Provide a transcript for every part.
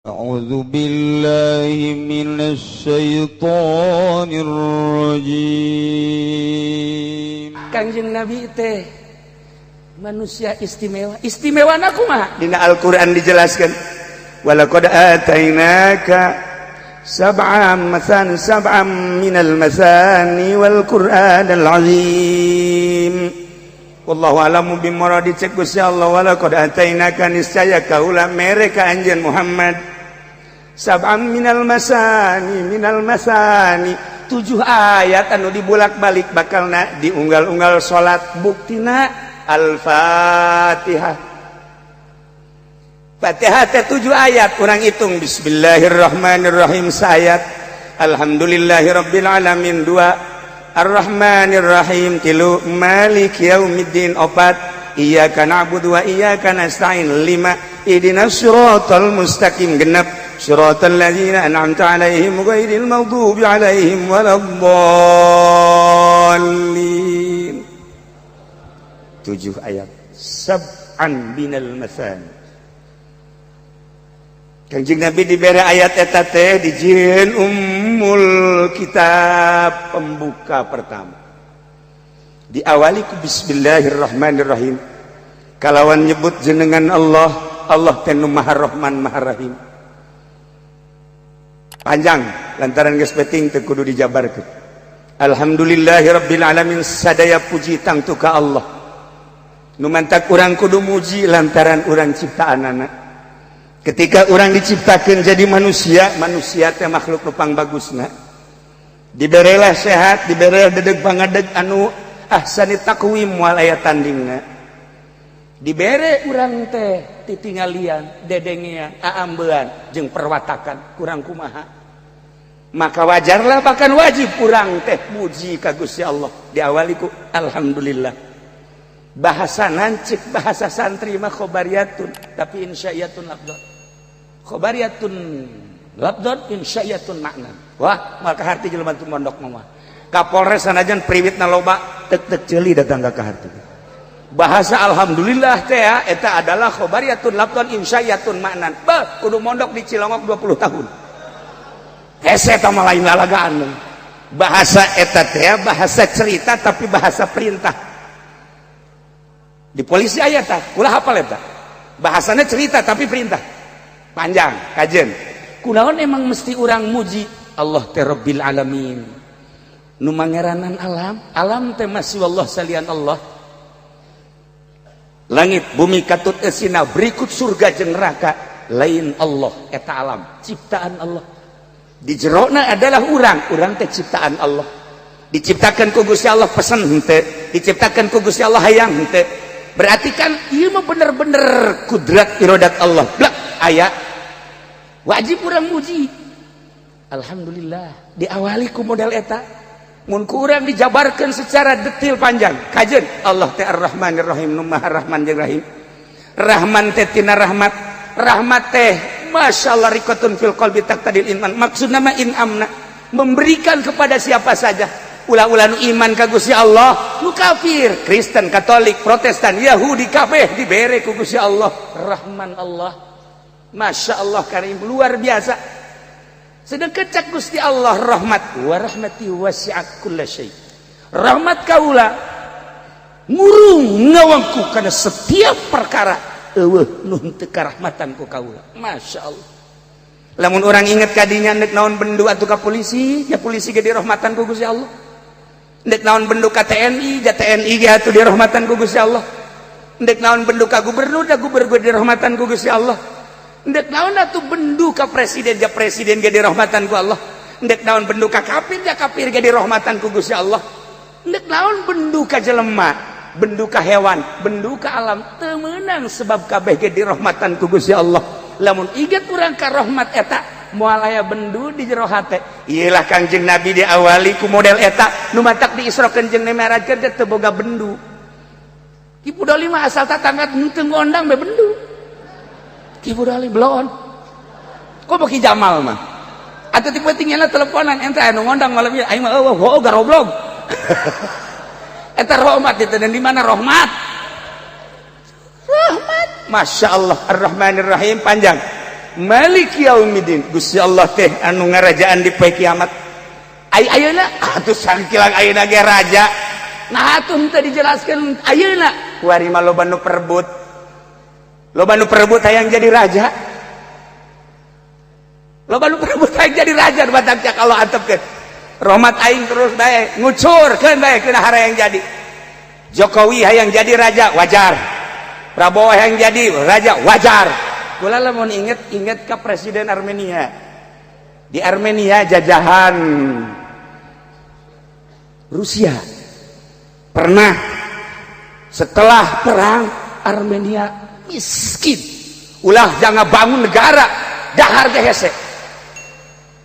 أعوذ بالله من الشيطان الرجيم. Kangjeng Nabi teh manusia istimewa. Istimewa kumaha? Dina Al-Qur'an dijelaskan, walaqad atainaka sab'am masan sab'am minal masani wal Qur'anal azim. Wallahu a'lamu bimuradi. Cek Gusti Allah, walaqad atainaka, niscaya kaula mere ka anjeun Muhammad, sab'am minal masani, minal masani, tujuh ayat anu dibulak-balik bakalna diunggal-unggal salat. Buktina Al-Fatihah. Fatihah teh tujuh ayat. Kurang hitung, bismillahirrahmanirrahim sayat, alhamdulillahirabbil alamin dua, arrahmanirrahim tilu, malik yaumiddin opat, iyyaka na'budu wa iyyaka nasta'in lima, ihdinas siratal mustaqim genep, siratal ladzina an'amta 'alaihim ghairil maghdubi 'alaihim waladdallin. Tujuh ayat, sab'an minal masani. Kanjeng Nabi diberi ayat eta teh, dijieun ummul kitab, pembuka pertama. Diawali ku bismillahirrahmanirrahim, kalawan nyebut jenengan Allah. Allah teh nu Maha Rahman, Maha Rahim. Panjang lantaran geus penting teu kudu dijabarkeun. Alhamdulillahirabbil alamin, sadaya puji tangtu ka Allah. Nu mantak urang kudu muji lantaran urang ciptaanana. Ketika orang diciptakan jadi manusia, manusia teh makhluk nu pangbagusna. Diberelah sehat, diberelah dedeg pangadeg anu ahsani taqwim, moal aya tandingna. Dibere urang teh titingalian, dedengean, aambean jeung perwatakan kurang kumaha. Maka wajarlah, bahkan wajib urang teh muji ka Gusti Allah. Diawali ku alhamdulillah. Bahasa nancik, bahasa santri mah khobariyatun tapi insya'iyatun lafdzan, khobariyatun lafdzan insya'iyatun makna. Wah, maka harti jelema teu mondok mah. Kapolres sanajan priwitna loba, tek tek ceuli datang ka harti. Bahasa alhamdulillah teh ya, eta adalah khobariyatun lafdzan insya'iyatun makna. Bah, kudu mondok di Cilongok 20 tahun hese eta mah, lain lalagaan. Bahasa eta teh bahasa cerita tapi bahasa perintah. Di polisi aya tah, ulah hafal eta. Bahasanya cerita tapi perintah. Panjang kajen. Kunaon emang mesti urang muji Allah teh Rabbil alamin, nu mangeranan alam? Alam teh masih Allah, salian Allah. Langit bumi katut esina berikut surga jeung neraka lain Allah. Eta alam ciptaan Allah. Di jerona adalah urang. Urang teh ciptaan Allah, diciptakan ku Gusti Allah. Pesen henteu, diciptakan ku Gusti Allah, hayang henteu. Berarti kan ieu mah bener-bener kudrat irodat Allah. Blak aya, wajib urang muji alhamdulillah diawali ku model eta. Mun ku urang dijabarkan secara detail panjang kajen. Allah teh Ar-Rahmanir Rahim, nu Maha Rahman jeung Rahim. Rahman teh tina rahmat. Rahmat teh Masya Allah, riqatun fil qalbi taqtadil iman. Maksudna mah inamna, memberikan kepada siapa saja. Ulah-ulah nu iman ka Gusti Allah, nu kafir, Kristen, Katolik, Protestan, Yahudi, kabeh dibere ku Gusti Allah. Rahman Allah. Masya Allah, karim, luar biasa. Sedangkan cak Gusti Allah rahmat, wa rahmati wasi'at kulla syai, rahmat kaula ngurung ngawangku kana setiap perkara, eueuh nu henteu karahmatan ku kaula. Masya Allah. Lamun orang inget kadinya, nek naon bendu atuh ka polisi, ya polisi ge dirahmatan ku Gusti Allah. Nek naon bendu ka TNI, ja TNI ge atuh dirahmatan ku Gusti Allah. Nek naon bendu ka gubernur, ja gubernur dirahmatan ku Gusti Allah. Ndek naon atuh bendu ka presiden, ja presiden ge dirahmatan ku Allah. Ndek naon bendu ka kafir, ja kafir ge dirahmatan ku Gusti Allah. Ndek naon bendu ka jelema, bendu ka hewan, bendu ka alam, teu meunang, sebab kabeh ge dirahmatan ku Gusti Allah. Lamun inget urang ka rahmat eta, moal aya bendu di jero hate. Iyalah, Kangjeng Nabi diawali ku model eta. Nu matak di Isra jeung Mi'rajkeun teh teu boga bendu. Ki Pudoli mah asal tatangga henteu ngondang be bendu. Ki Pudoli belon kok. Ki Jamal mah atuh ti pentingnya teleponan, ente anu ngondang malam ieu, aing mah eueuh. Oh, garoblog eta rahmat itu. Dan di mana rahmat? Rahmat, Masya Allah, Ar-Rahmanir Rahim panjang. Maliki yaumiddin. Gusti Allah teh anu ngarajaan di poe kiamat. Ai ayeuna atuh sangkilang ayeuna ge raja. Nah atuh teu dijelaskeun ayeuna. Kuari mah loba nu perebut. Loba nu perebut hayang jadi raja. Loba nu perebut hayang jadi raja batak cak Allah antepkeun. Rahmat aing terus bae ngucurkeun bae kana hayang jadi. Jokowi hayang jadi raja wajar. Prabowo hayang jadi raja wajar. Kula lamun inget inget ke presiden Armenia. Di Armenia jajahan Rusia. Pernah setelah perang Armenia miskin. Ulah jangan bangun negara dahar ge hese.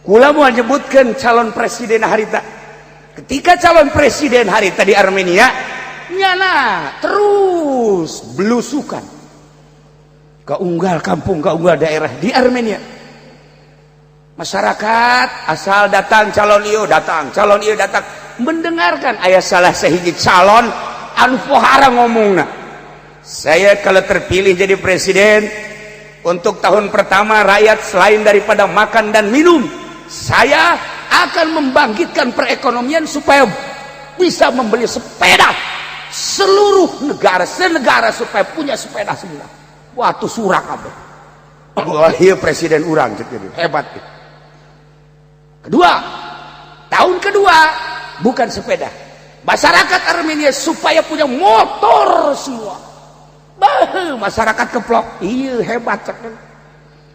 Kula mau nyebutkan calon presiden harita. Ketika calon presiden harita di Armenia nyana terus belusukan ke unggal kampung, ke unggal daerah di Armenia. Masyarakat asal datang calon ieu datang, calon ieu datang, mendengarkan aya salah sahiji calon anu pohara ngomongna. Saya kalau terpilih jadi presiden untuk tahun pertama rakyat selain daripada makan dan minum, saya akan membangkitkan perekonomian supaya bisa membeli sepeda seluruh negara, senegara supaya punya sepeda semua. Wah, tuh surak kabeh. Wah, iya presiden urang hebat. Kedua, tahun kedua bukan sepeda. Masyarakat Armenia supaya punya motor semua. Bah, masyarakat keplok. Iya hebat.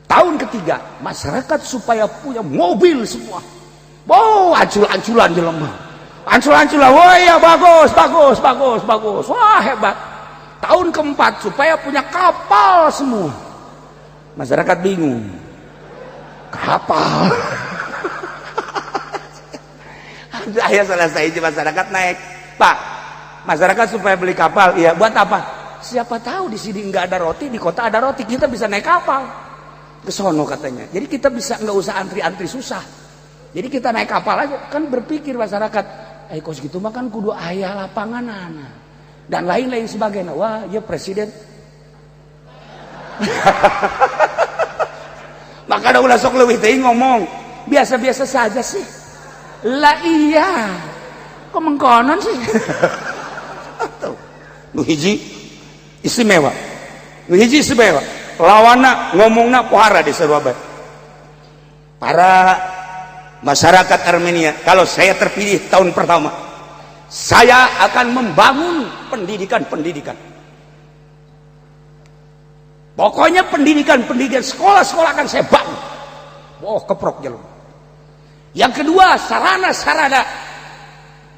Tahun ketiga, masyarakat supaya punya mobil semua. Oh, ancul-anculan jelema. Ancul-anculan. Wah, iya bagus, bagus, bagus, bagus. Wah, hebat. Tahun keempat supaya punya kapal semua. Masyarakat bingung. Kapal. Ayo selesai masyarakat naik. Pak, masyarakat supaya beli kapal, iya buat apa? Siapa tahu di sini nggak ada roti, di kota ada roti, kita bisa naik kapal. Ke sono katanya. Jadi kita bisa nggak usah antri-antri susah. Jadi kita naik kapal aja. Kan berpikir masyarakat, kos gitu mah kan kudu aya lapangan anak dan lain-lain sebagainya. Wah, ya presiden. Maka ulah sok leuwih teuing ngomong. Biasa-biasa saja sih. Lah iya. Kok mengkonon sih? Tuh. Nu hiji istimewa. Nu hiji istimewa. Lawana ngomongna pohara di sarua bae. Para masyarakat Armenia, kalau saya terpilih tahun pertama, saya akan membangun pendidikan-pendidikan. Pokoknya pendidikan-pendidikan sekolah-sekolah akan saya bangun. Oh, keprok jalur. Yang kedua, sarana-sarana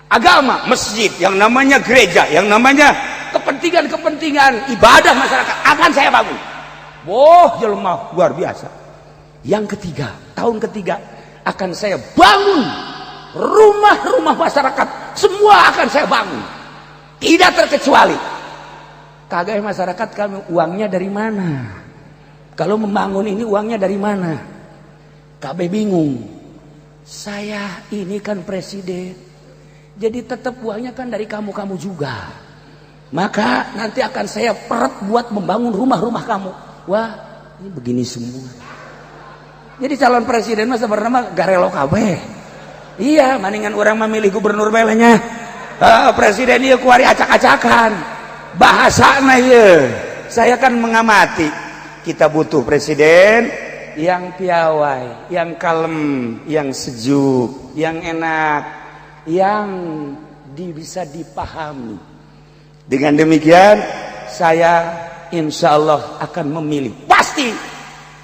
agama, masjid, yang namanya gereja, yang namanya kepentingan-kepentingan ibadah masyarakat akan saya bangun. Wah, jelema luar biasa. Yang ketiga, tahun ketiga akan saya bangun rumah-rumah masyarakat, semua akan saya bangun. Tidak terkecuali. Kagak masyarakat kami uangnya dari mana? Kalau membangun ini uangnya dari mana? KB bingung. Saya ini kan presiden. Jadi tetap uangnya kan dari kamu-kamu juga. Maka nanti akan saya peret buat membangun rumah-rumah kamu. Wah, ini begini semua. Jadi calon presiden mah sebenarnya garelo kabeh. Iya, maningan orang memilih gubernur belanya. Presiden ieu kuari acak-acakan. Bahasana ieu. Saya kan mengamati. Kita butuh presiden yang piawai, yang kalem, yang sejuk, yang enak, yang bisa dipahami. Dengan demikian saya insya Allah akan memilih. Pasti.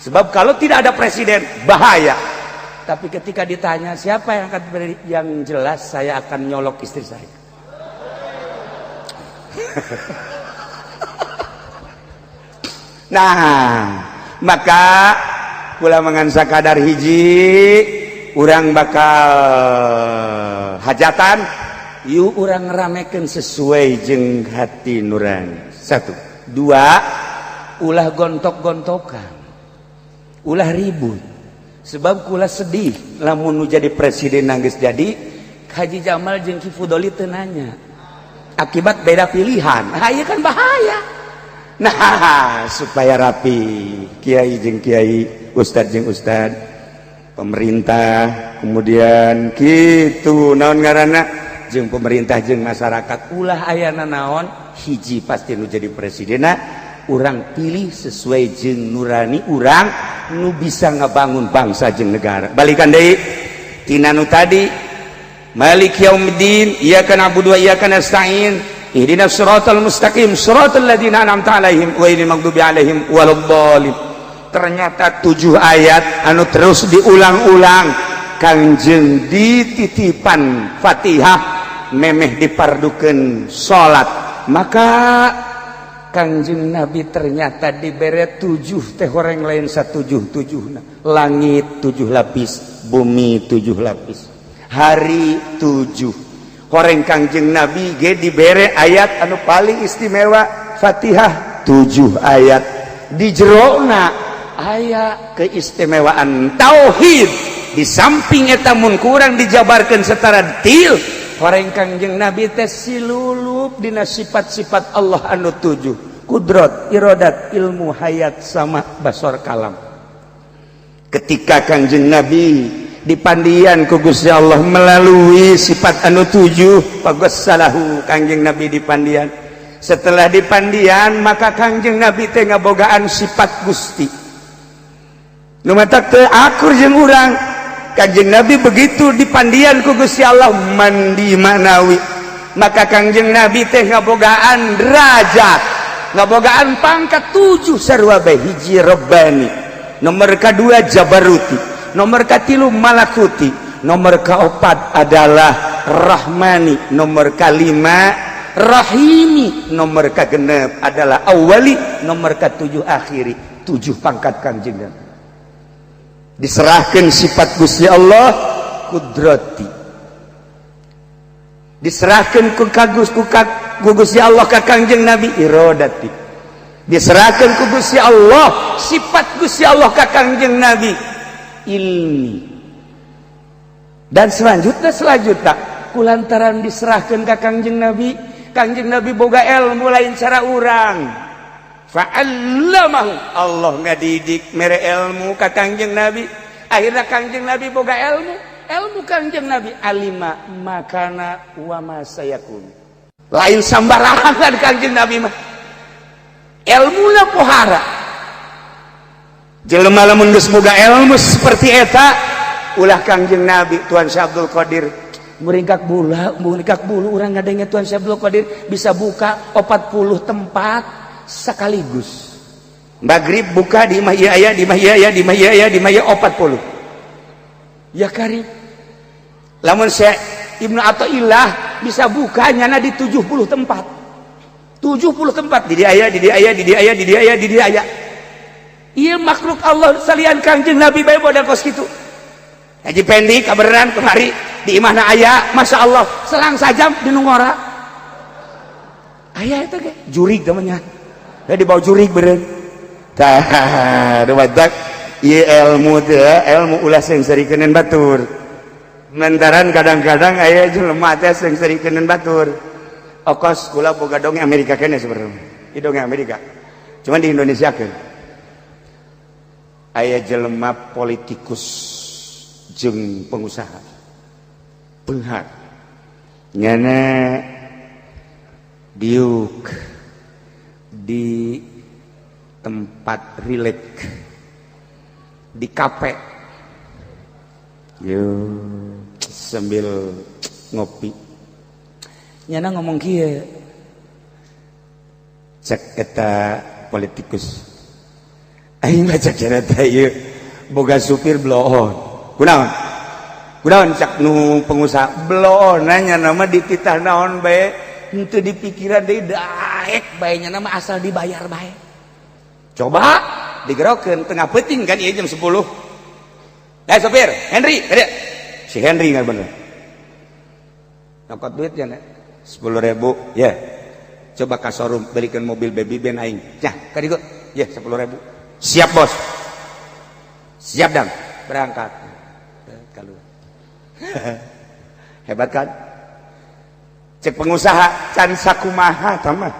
Sebab kalau tidak ada presiden bahaya. Tapi ketika ditanya siapa yang akan terpilih, yang jelas saya akan nyolok istri saya. Nah, maka kula mangan sakadar hiji urang bakal hajatan yuk urang ramekeun sesuai jeung hati nurani. Satu, dua, ulah gontok-gontokan, ulah ribut. Sebab kula sedih lamun nu jadi presiden nangis jadi Haji Jamal jeung Ki Fudoli teu nanya. Akibat beda pilihan. Nah, ieu kan bahaya. Nah, supaya rapi kiai jeung kiai Ustad jeung ustad, pemerintah, kemudian gitu naon ngaranna, jeung pemerintah jeung masyarakat, ulah ayana naon, hiji pasti nu jadi presidena urang pilih sesuai jeung nurani urang, nu bisa ngebangun bangsa jeung negara. Balikan deui tina nu tadi, Malik yaumiddin, iyyaka na'budu wa iyyaka nasta'in, ihdinas siratal mustaqim, siratal ladzina an'amta 'alaihim ghairil maghdubi 'alaihim waladdallin. Ternyata tujuh ayat anu terus diulang-ulang Kangjeng dititipan Fatihah memeh dipardukeun salat. Maka Kangjeng Nabi ternyata dibere tujuh teh horeng lain satujuh tujuh. Langit tujuh lapis, bumi tujuh lapis, hari tujuh. Horeng Kangjeng Nabi ge dibere ayat anu paling istimewa, Fatihah tujuh ayat, di jerona aya keistimewaan tauhid. Di samping eta, mun kurang dijabarkan secara detail, horeng Kangjeng Nabi teh silulup dina sifat-sifat Allah anu tujuh, kudrot, irodat, ilmu, hayat, sama basor, kalam. Ketika Kangjeng Nabi dipandian ku Gusti Allah melalui sifat anu tujuh, salahu Kangjeng Nabi dipandian. Setelah dipandian, maka Kangjeng Nabi teh ngabogaan sifat Gusti nu matak teu akur jeung urang. Kangjeng Nabi begitu dipandian ku Gusti Allah, mandi manawi, maka Kangjeng Nabi teh ngabogaan derajat, ngabogaan pangkat tujuh sarua bae. Hiji Rabbani, nomor kedua Jabaruti, nomor katilu Malakuti, nomor keempat adalah Rahmani, nomor kelima Rahimi, nomor kegenep adalah Awali, nomor ketujuh Akhiri. Tujuh pangkat Kangjeng Nabi diserahkan. Sifat Gusti Allah kudrati diserahkan ku kagus ku, ku Gusti Allah ka Kangjeng Nabi, irodati diserahkan ku Gusti Allah, sifat Gusti Allah ka Kangjeng Nabi ilmi, dan selanjutnya selanjutnya. Kulantaran diserahkan ke Kangjeng Nabi, Kangjeng Nabi boga ilmu lain cara urang. Fa'allamahu, Allah ngadidik mere ilmu ka Kangjeng Nabi. Akhirnya Kangjeng Nabi boga ilmu. Ilmu Kangjeng Nabi alima makana wa ma sayakun. Lain sambarangan Kangjeng Nabi mah ilmuna pohara. Jelema lamun geus boga ilmu seperti eta, ulah Kangjeng Nabi, Tuan Syekh Abdul Qadir muringkak bulu, muringkak bulu urang ngadenge Tuan Syekh Abdul Qadir bisa buka 40 tempat sekaligus. Maghrib buka di imah ieu aya, di imah ieu aya, di imah ieu aya, di imah ieu 40. Ya karim, lamun Syekh Ibnu Athaillah bisa buka nyana di 70 tempat, 70 tempat, di dia aya, di dia aya, di dia aya, di dia aya, di dia aya. Iya, makhluk Allah salian Kangjeng Nabi bae modal kos kitu. Haji Pendi kabeneran kemari di imahna aya, Masya Allah, selang sajam di nungora aya. Itu ge jurig namanya ya, dibawa jurig beren. Tah, badak ieu ilmu teh ilmu, ulah seungseurikeun batur. Lantaran kadang-kadang aya jelema teh seungseurikeun batur. Okos kula boga dongeng Amerika kene sebenarnya. Ieu dongeng Amerika, cuman di Indonesia kan aya jelema politikus jeung pengusaha beunghar. Nyana diuk di tempat rileks di kafe yo, sambil ngopi nyana ngomong kieu. Cek eta politikus, "Aing mah," cek teh, "ieu boga supir bloon." "Kunaon, kunaon?" cak nu pengusaha. "Bloon nanya nama dititah naon bae henteu dipikiran deui, daek bae nya nama, asal dibayar bae." Coba digerokeun tengah peuting kan ieu jam 10. "Eh, sopir, Henry, Henry." Si Henry nggak bener. Nyokot duit ya, 10.000, ya. "Coba ka showroom, belikan mobil baby ben aing." "Ya, kadieu. Ya, 10.000." "Siap, Bos." "Siap, dang." Berangkat. Kalau hebat kan? Cek pengusaha, "Can sakumaha tama.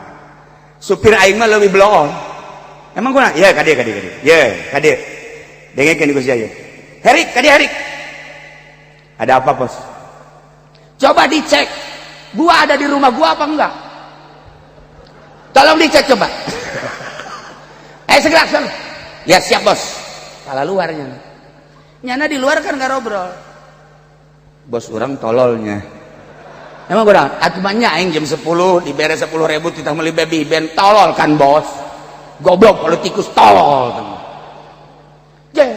Supir aing mah leuwih bloon." "Emang kunaon?" "Ya, kadieu, kadieu, kadieu. Ya, kadieu." Dengekeun ku sia. Herik, kadi Herik. Ada apa, Bos? Coba dicek. Gua ada di rumah gua apa enggak? Tolong dicek coba. Segera sana. Ya siap, Bos. Kala luarnya. Nyana di luar kan ngarobrol. Bos orang tololnya. Emang kurang? Atuh mah aing jam 10 dibere 10.000 titah meuli baby band, tolol kan bos. Goblok politikus tolol. Je,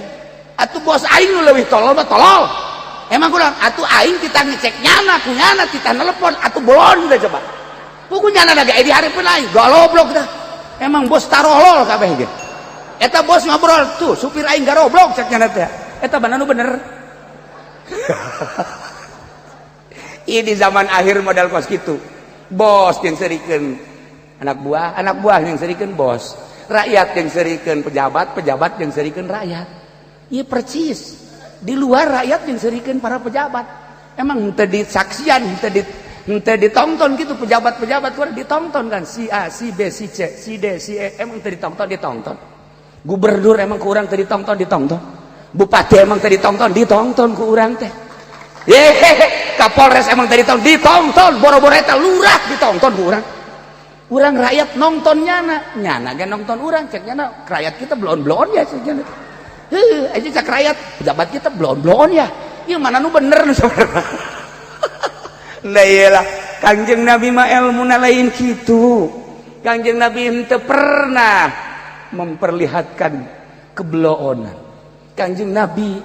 atuh bos aing nu leuwih tolol mah tolol. Emang kurang? Atuh aing titah ngecek nyana, ku nyana titah nelpon, atuh bolon udah coba. Puku nyana lagi di hari pun aing goblok dah. Emang bos tarolol kabeh ge. Eta bos ngobrol tuh supir aing garoblok cek nyana teh. Eta bananu bener. Ini zaman akhir modal kos gitu. Bos yang serikeun anak buah yang serikeun bos, rakyat yang serikeun pejabat, pejabat yang serikeun rakyat. Iya percis. Di luar rakyat yang serikeun para pejabat. Emang henteu disaksian, henteu ditonton gitu pejabat-pejabat luar ditonton kan si A, si B, si C, si D, si E, emang teu ditonton, ditonton. Gubernur emang ku urang teu ditonton, ditonton. Bupati emang teu ditonton, ditonton ku urang teh. Yehehe, Kapolres emang tadi ditonton, ditonton, boro-boro eta lurah ditonton ku urang. Urang rakyat nonton nyana, nyana ge nonton urang, cek nyana rakyat kita bloon-bloon ya cek nyana. Heuh, aja cek rakyat, pejabat kita bloon-bloon ya. Ieu mana nu bener nu sabarana. Nah iyalah, Kangjeng Nabi mah elmuna lain kitu. Kangjeng Nabi henteu pernah memperlihatkan kebloonan. Kangjeng Nabi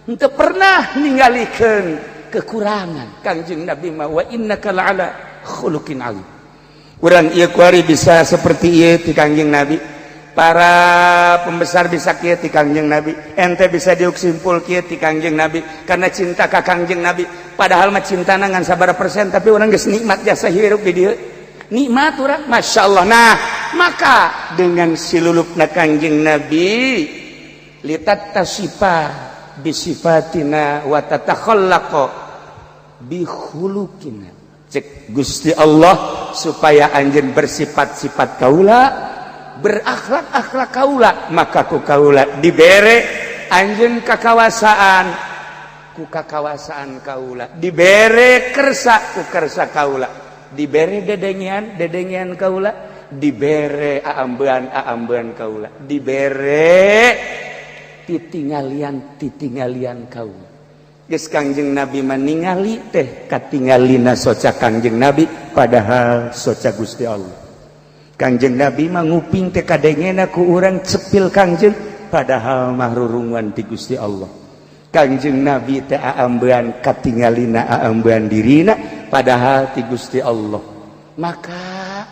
henteu pernah ningalikeun kekurangan. Kangjeng Nabi mah wa innaka la'ala khuluqin azim. Urang ieu kuari bisa seperti ieu ti Kangjeng Nabi. Para pembesar bisa kieu ti Kangjeng Nabi. Ente bisa diuk simpul kieu ti Kangjeng Nabi karena cinta ka Kangjeng Nabi. Padahal mah cintana ngan sabaraha persen, tapi urang geus nikmat jasa hirup di dieu. Nikmat urang, Masya Allah. Nah, maka dengan silulupna Kangjeng Nabi litatasifa bisifatina wa tatakhallaqa bi khuluqina. Cek Gusti Allah supaya anjeun bersifat-sifat kaula, berakhlak-akhlak kaula, maka ku kaula dibere anjeun kakawasaan, ku kakawasaan kaula, dibere kersa ku kersa kaula, dibere dedengean dedengean kaula, dibere aambean aambean kaula, dibere titingalian titingalian kaula. Geus Kangjeng Nabi maningali teh katingalina soca Kangjeng Nabi padahal soca Gusti Allah. Kangjeng Nabi mah nguping teh kadengena ku urang cepil Kangjeng padahal mah rurungan ti Gusti Allah. Kangjeng Nabi teh aambean katingalina aambean dirina padahal ti Gusti Allah. Maka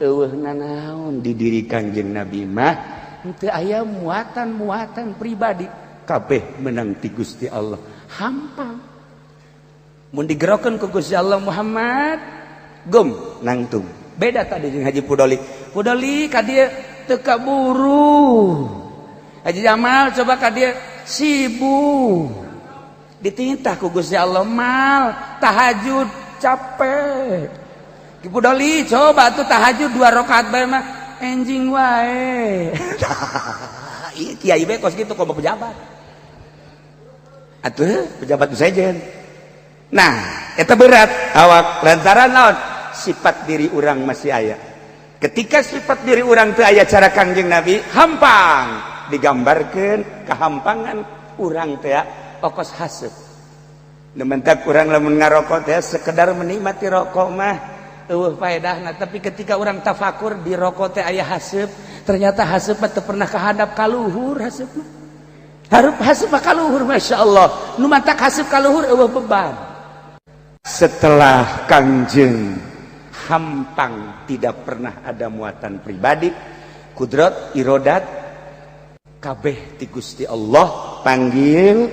eueuh nanaon di diri Kangjeng Nabi mah henteu aya muatan-muatan pribadi, kabeh menang ti Gusti Allah. Hampang mun digerokeun ku Gusti Allah Muhammad gum nangtung. Beda tadi jeung Haji Pudoli. Pudoli ka dieu teu kaburu. Haji Jamal coba ka dieu sibuk. Dititah ku Gusti Allah mal tahajud capek. Ki Pudoli coba tuh tahajud 2 rakaat bae mah enjing wae. Ieu kiai bae kos kitu komo pejabat. Atuh pejabat nu sejen. Nah, eta berat awak lantaran naon? Sifat diri urang masih aya. Ketika sifat diri urang teu aya cara Kangjeng Nabi, hampang digambarkeun kahampangan urang teh okos haseup. Nu mentak urang lamun ngarokok teh sekedar menikmati rokok mah eueuh faedahna, tapi ketika urang tafakur di rokok teh aya haseup, ternyata haseup mah teu pernah kahadap ka luhur haseup mah. Harup haseup mah ka luhur, Masya Allah. Nu mantak haseup ka luhur eueuh beban. Setelah Kangjeng hampang tidak pernah ada muatan pribadi, kudrat irodat kabeh ti Gusti Allah panggil,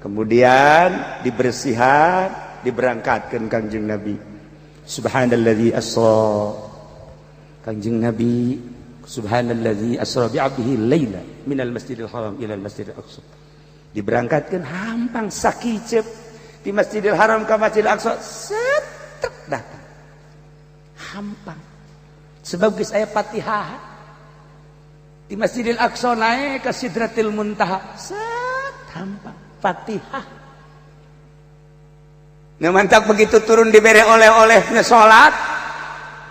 kemudian dibersihan, diberangkatkan Kangjeng Nabi. Subhanalladzi asra, Kangjeng Nabi subhanalladzi asra bi 'abdihi laila minal masjidil haram ilal masjidil aqsa. Diberangkatkan hampang sakicep di Masjidil Haram ke Masjidil Aqsa, set datang. Hampang. Sebab geus aya Fatihah. Di Masjidil Aqsa naik ke Sidratil Muntaha, set hampa Fatihah. Nah, mantap begitu turun diberi oleh-olehnya salat,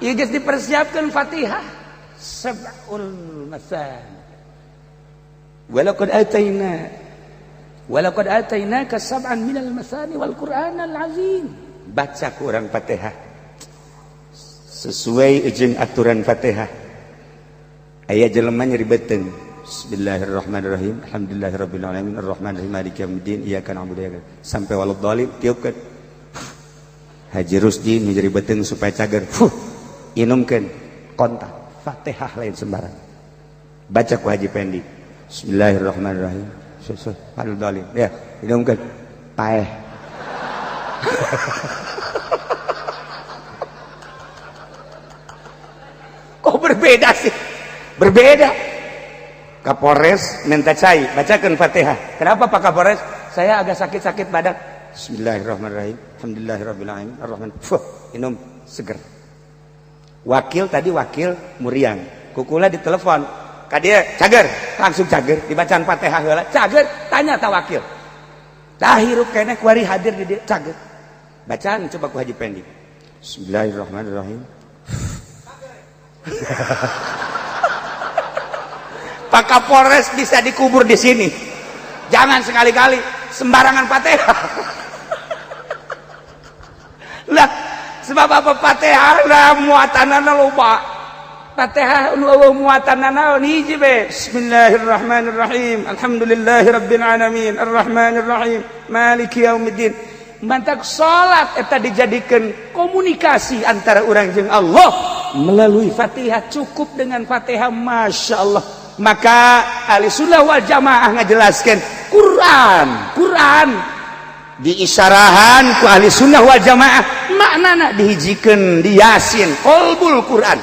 ieu geus dipersiapkan Fatihah. Sab'ul masani. Walaqad ataina walaqad atainaka sab'an minal masani wal Qur'anal azim. Baca ku urang Fatihah sesuai jeung aturan Fatihah. Aya jelema nyeri beuteung. Bismillahirrahmanirrahim. Alhamdulillahirabbil alamin arrahmanirrahim maliki yaumiddin iyyaka na'budu wa iyyaka nasta'in. Sampai waladhdallin tiupkeun. Haji Rusdi nu nyeri beuteung supaya cager. Fuh, inumkeun kontak Fatihah lain sembarang. Baca ku Haji Pendi. Bismillahirrahmanirrahim. Waladhdallin. Ya, inumkeun. Paeh. Kok berbeda sih? Berbeda. Kapolres minta cai, bacakan Fatihah. Kenapa Pak Kapolres? Saya agak sakit-sakit badan. Bismillahirrahmanirrahim. Alhamdulillahirabbil alamin. Arrahman. Fuh, minum seger. Wakil tadi wakil muriang. Kukula ditelepon. Ka dieu cager, langsung cager dibacaan Fatihah heula. Cager, tanya ta wakil. Tah hirup keneh kuari hadir di dieu cager. Bacaan coba ku Haji Pendi. Bismillahirrahmanirrahim. Pak Kapolres bisa dikubur di sini. Jangan sekali-kali sembarangan Fatihah. Lah, sebab apa Fatihah lah muatanana loba. Fatihah nu eueuh muatanana hiji be. Bismillahirrahmanirrahim. Alhamdulillahirabbil alamin. Arrahmanirrahim. Maliki yaumiddin. Mantak salat eta dijadikeun komunikasi antara urang jeung Allah melalui Fatihah. Cukup dengan Fatihah, Masya Allah. Maka ahli sunnah wal jamaah ngajelaskan Quran, Quran diisyarahan ku ahli sunnah wal jamaah maknana dihijikeun di Yasin, qalbul Quran.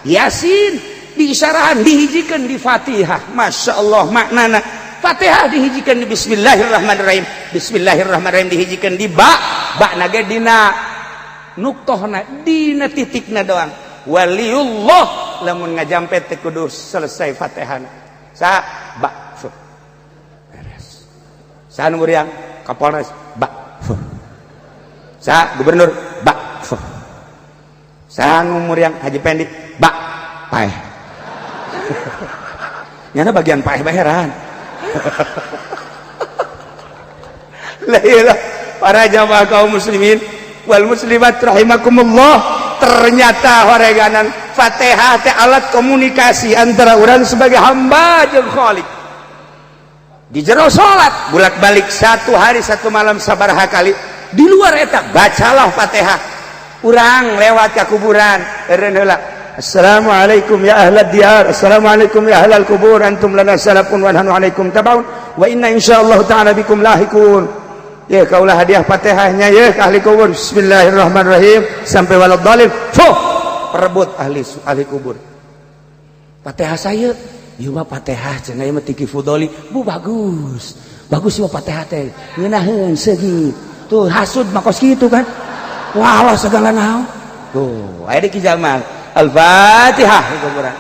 Yasin diisyarahan dihijikeun di Fatihah. Masya Allah maknana Fatihah dihijikeun di Bismillahirrahmanirrahim. Bismillahirrahmanirrahim dihijikeun di ba, ba na ge dina nuktohna, dina titikna doang. Waliullah lamun ngajampet teh kudu selesai Fatihahna. Sa ba fu. Beres. Sa nu muriang Kapolres ba fu. Sa gubernur ba fu. Sa nu muriang Haji Pendi ba paeh. Nyana bagian paeh baheran. La ilah para jamaah kaum muslimin wal muslimat rahimakumullah. Ternyata horeganan Fatihah teh alat komunikasi antara orang sebagai hamba jeung Khalik. Di jero salat bolak-balik satu hari satu malam sabaraha kali. Di luar eta bacalah Fatihah. Urang lewat ka kuburan eureun heula. Assalamualaikum ya ahlad diyar, assalamualaikum ya ahlal kubur, antum lana salafun wa nahnu alaikum tabaun wa inna insyaallah ta'ala bikum lahikun. Ya kaulah hadiah Fatihahnya ya ke ahli kubur. Bismillahirrahmanirrahim sampai waladhdallin. Fuh, perebut ahli kubur. Fatihah saya, ieu mah Fatihah cenah ieu mah tiki fudoli. Bu bagus. Bagus ieu Fatihah teh. Ngeunaheun seugit. Tuh hasud mah kos kitu kan. Wah, Allah segala naon. Tuh, aya di Ki Jamal. Al-Fatihah di kuburan.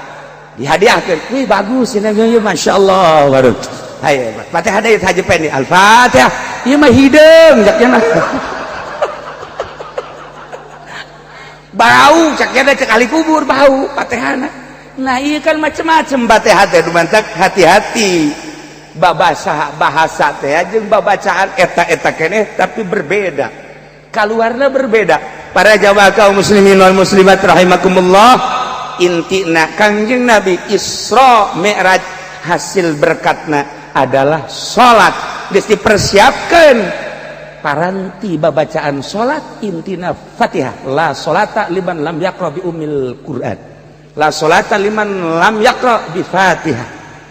Dihadiahkeun. Wih bagus cenah ieu masyaallah. Waduh. Hayo, Fatihah deui Haji Pendi. Al-Fatihah. Ieu mah hideung cak cenah. Bau cak cenah cek ahli kubur bau Fatihahna. Nah ieu kan macem-macem Fatihah teh dumantak hati-hati. Babasa bahasa teh jeung babacaan eta-eta keneh tapi berbeda. Kaluarna berbeda. Para jamaah kaum muslimin wal muslimat rahimakumullah, intina Kangjeng Nabi Isra Mi'raj hasil berkatna adalah salat. Geus dipersiapkeun paranti babacaan salat intina Fatihah. La salata liman lam yaqra bi ummil Quran. La salata liman lam yaqra bi Fatihah.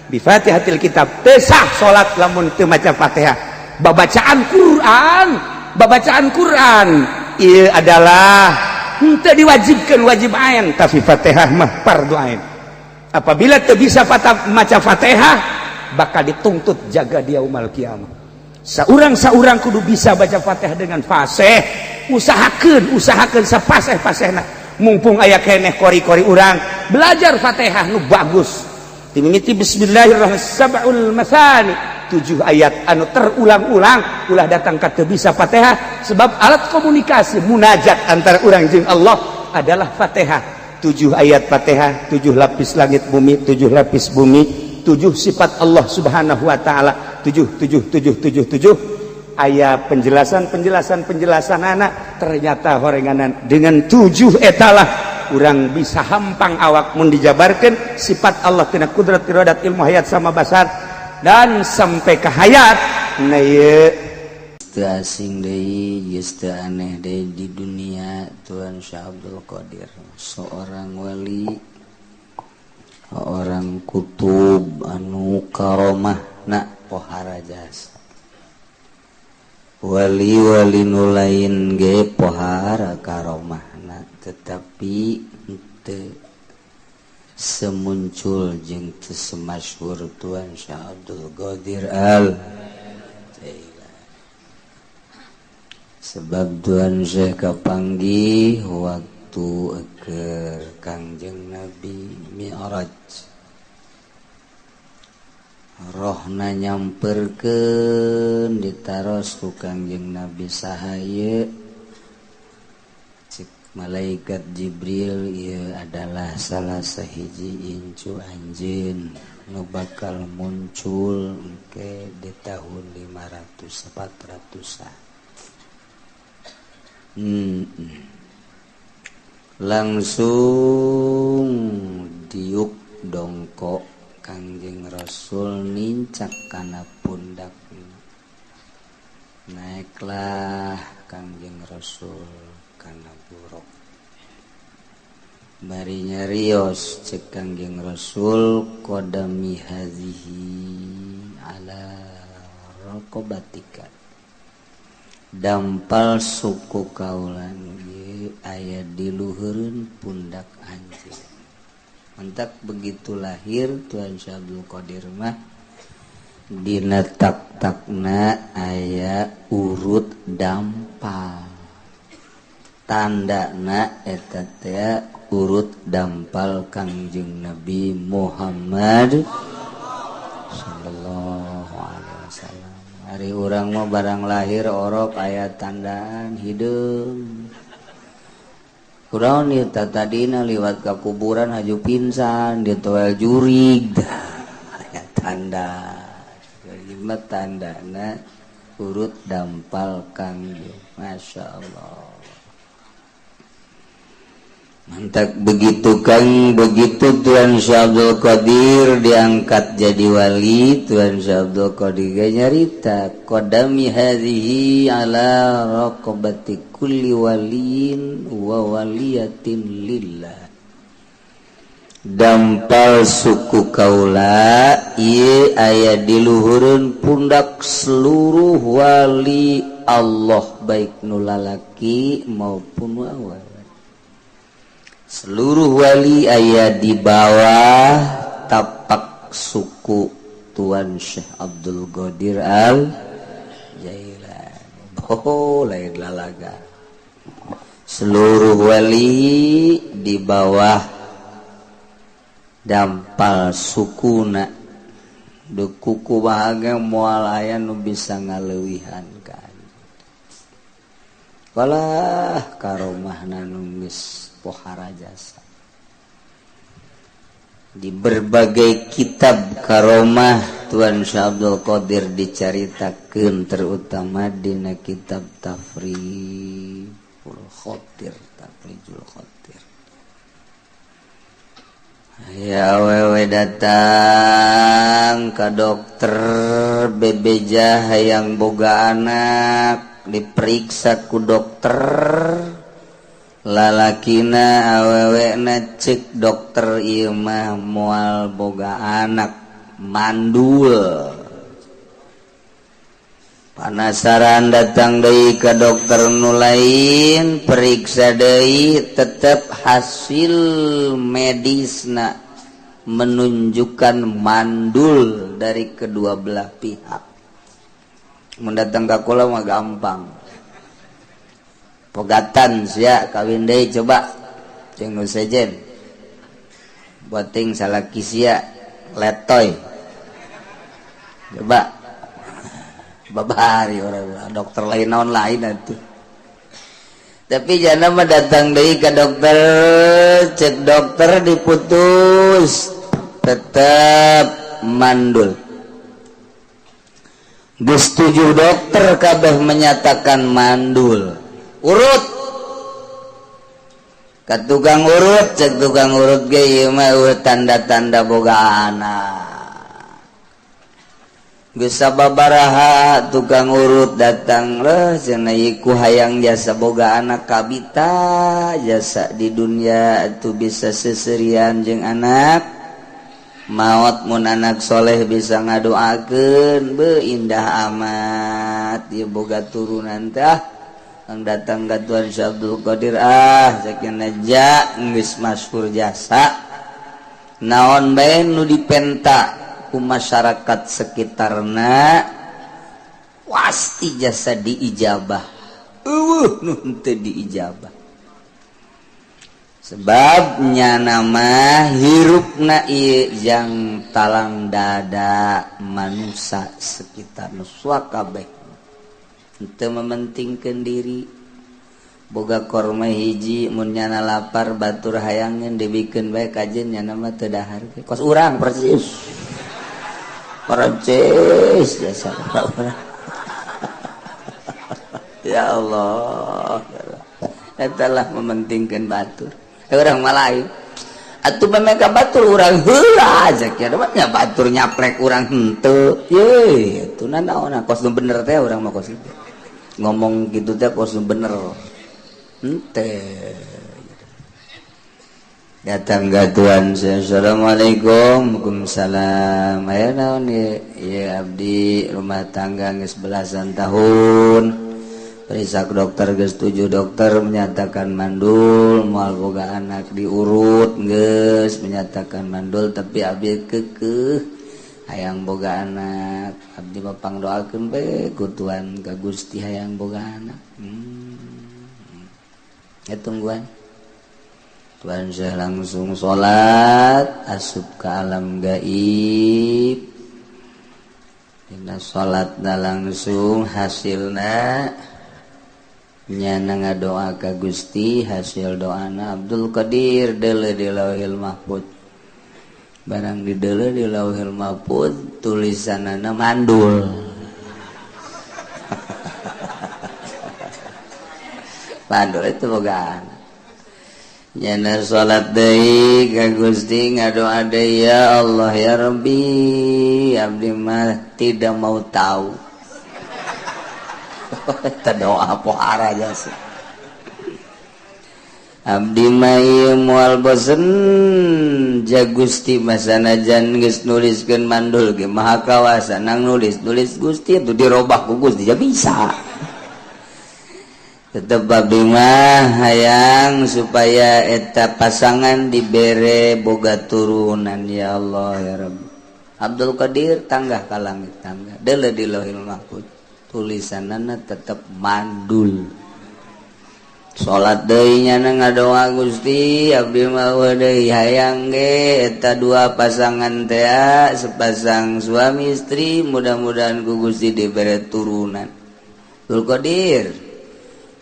Bi Fatihatil kitab. Teu sah salat lamun teu maca Fatihah. Babacaan Quran, babacaan Quran ieu adalah henteu diwajibkeun wajib ain, tapi Fatihah mah fardu ain. Apabila teu bisa maca Fatihah bakal dituntut jaga dia umal kiamah. Saurang-saurang kudu bisa baca Fatihah dengan fasih. Usahakeun, usahakeun sapaseh-pasehna. Mumpung aya keneh kori-kori urang belajar Fatihah nu bagus. Dimimiti bismillahirrahmanirrahim, sab'ul masani, 7 ayat anu terulang-ulang. Ulah datang ka teu bisa Fatihah, sebab alat komunikasi munajat antara urang jeung Allah adalah Fatihah. 7 ayat Fatihah, 7 lapis langit bumi, 7 lapis bumi, 7 sifat Allah Subhanahu wa taala, 7 7 7 7 7. Aya penjelasan penjelasan penjelasan anak ternyata horenganan dengan 7 etalah urang bisa hampang awak mun dijabarkan sifat Allah tina kudrat, iradat, ilmu, hayat sama basar dan sampai ke hayat. Nah, ieu Teu asing deui, geus teu aneh deui di dunia. Tuan Syekh Abdul Qadir seorang wali, orang kutub anu karomah na pohara jasa. Wali-wali nu lain ge pohara karomahna, tetapi teu semuncul jeung teu semasyhur Tuan Syekh Abdul Qadir Al Jailani. Sebab Tuan Syekh kapanggih waktu keur Kangjeng Nabi Mi'raj, rohna nyamperkeun, ditaros ku Kangjeng Nabi, "Saha ieu?" Cek malaikat Jibril, "Ieu adalah salah sahiji incu anjeun nu bakal muncul engke di tahun 500 400-an." Langsung diuk dongkok Kangjeng Rasul, nincak kana pundak, naiklah Kangjeng Rasul kana buraq. Bari nyarios, cek Kangjeng Rasul, "Qadami hazihi ala raqabatika." Dampal suku kaula ieu aya di luhureun pundak anjeun. Mantak begitu lahir Tuan Syekh Abdul Qadir mah dina tak-takna aya urut dampal, tandana eta teh urut dampal Kangjeng Nabi Muhammad sallallahu alaihi wasallam. Ari urang mah barang lahir orok aya tandaan hideung. Kunaon ieu? Tadina liwat ka kuburan haju pingsan, ditoel jurig. Aya tanda. Ieu mah tandana urut dampal Kangjeng. Masya Allah. Mantap begitu Kang, begitu Tuan Syekh Abdul Qadir diangkat jadi wali, Tuan Syekh Abdul Qadir ge nyarita, "Qadami hadhihi ala raqabati kulli waliyin wa waliyatin lillah." Dampal suku kaula ieu aya di luhureun pundak seluruh wali Allah, baik nu lalaki maupun awewe. Seluruh wali aya di bawah tapak suku Tuan Syekh Abdul Qadir Al Jailani. Oh, lain lalaga. Seluruh wali di bawah dampal sukuna. Du kuku bahagia moal aya nu bisa ngaleuwihan kan. Walah, karomahna nu geus pohara jasa. Di berbagai kitab karomah Tuan Syekh Abdul Qadir dicaritakeun, terutama dina kitab Tafrijul Khotir, Tafrijul Khotir. Ya, awewe datang ke dokter bebeja hayang boga anak, diperiksa ku dokter lalakina awewena, cek dokter, "Ieu mah moal boga anak, mandul." Penasaran, datang deui ke dokter nu lain, periksa deui, tetap hasil medisna menunjukkan mandul dari kedua belah pihak. Mendatang ke kula mah gampang, "Pegatan sia, kawin deui coba jeung nu sejen, buating salaki sia." Letoy. Coba babari orang dokter lain naon lain atuh. Tapi jana mah datang deui ka dokter, cek dokter diputus tetep mandul. Geus 7 dokter kabeh menyatakan mandul. Urut ka tukang urut, cek tukang urut ge ieu mah tanda-tanda boga anak. Geus sababaraha tukang urut datang leh cenah ku hayang jasa boga anak kabita jasa di dunia itu bisa seserian jeung anak maot mun anak soleh bisa ngadoakeun be indah amat ieu boga turunan teh ang datang ka Tuan Syekh Abdul Qadir ah sakieu ja geus masyhur jasa naon bae nu dipenta ku masyarakat sekitarna pasti jasa diijabah. Eueuh nu henteu diijabah sebabnya nama hirupna ieu jang talang dada manusia sekitar nu kabeh henteu mementingkeun diri. Boga korma hiji mun nyana lapar batur hayangeun dibikeun bae kajeun nyana mah teu dahar kos urang persis percis jasa orang. Ya Allah, eta lah mementingkan batur. Orang Malayu atuh mereka batur urang heula aja kieu nya batur nyaplek urang henteu. Ye, atuh naon kos nu bener teh urang mah kos itu. Ngomong gitu teh kos nu bener. Henteu. Datang ke Tuhan, assalamualaikum, waalaikumsalam. Aya naon ye? Ye abdi rumah tangga geus belasan tahun. Periksa dokter geus 7 dokter menyatakan mandul, moal boga anak diurut geus menyatakan mandul tapi abdi keukeuh hayang boga anak. Abdi mah pangdoakeun bae ku Tuhan ka Gusti hayang boga anak. Ya tungguan. Tuhan saya langsung sholat asup ke alam gaib. Dina sholatna langsung hasilna nyana ngadoa ka Gusti, hasil doana Abdul Qadir deuleu di Lauhil Mahfud. Barang dideuleu di Lauhil Mahfud tulisanana mandul. Mandul itu boga anak. Nyana salat deui ka Gusti ngadoa deui ya Allah ya Rabbi abdi mah tidak mau tahu. Eta doa pohara jasa. Abdi mah ieu moal bosen ja Gusti mah sanajan geus nuliskeun mandul ge maha kawasa nang nulis-nulis Gusti atuh dirobah ku Gusti ja bisa. Tetep abdi mah hayang supaya eta pasangan dibere boga turunan ya Allah ya Rabbi. Abdul Qadir tanggah ka langit tangga deuleu di Lauhil Mahfuz tulisanana tetep mandul. Salat deui nyana ngadoa Gusti abdi mah deui hayang ge eta dua pasangan teh sepasang suami istri mudah-mudahan ku Gusti dibere turunan. Abdul Qadir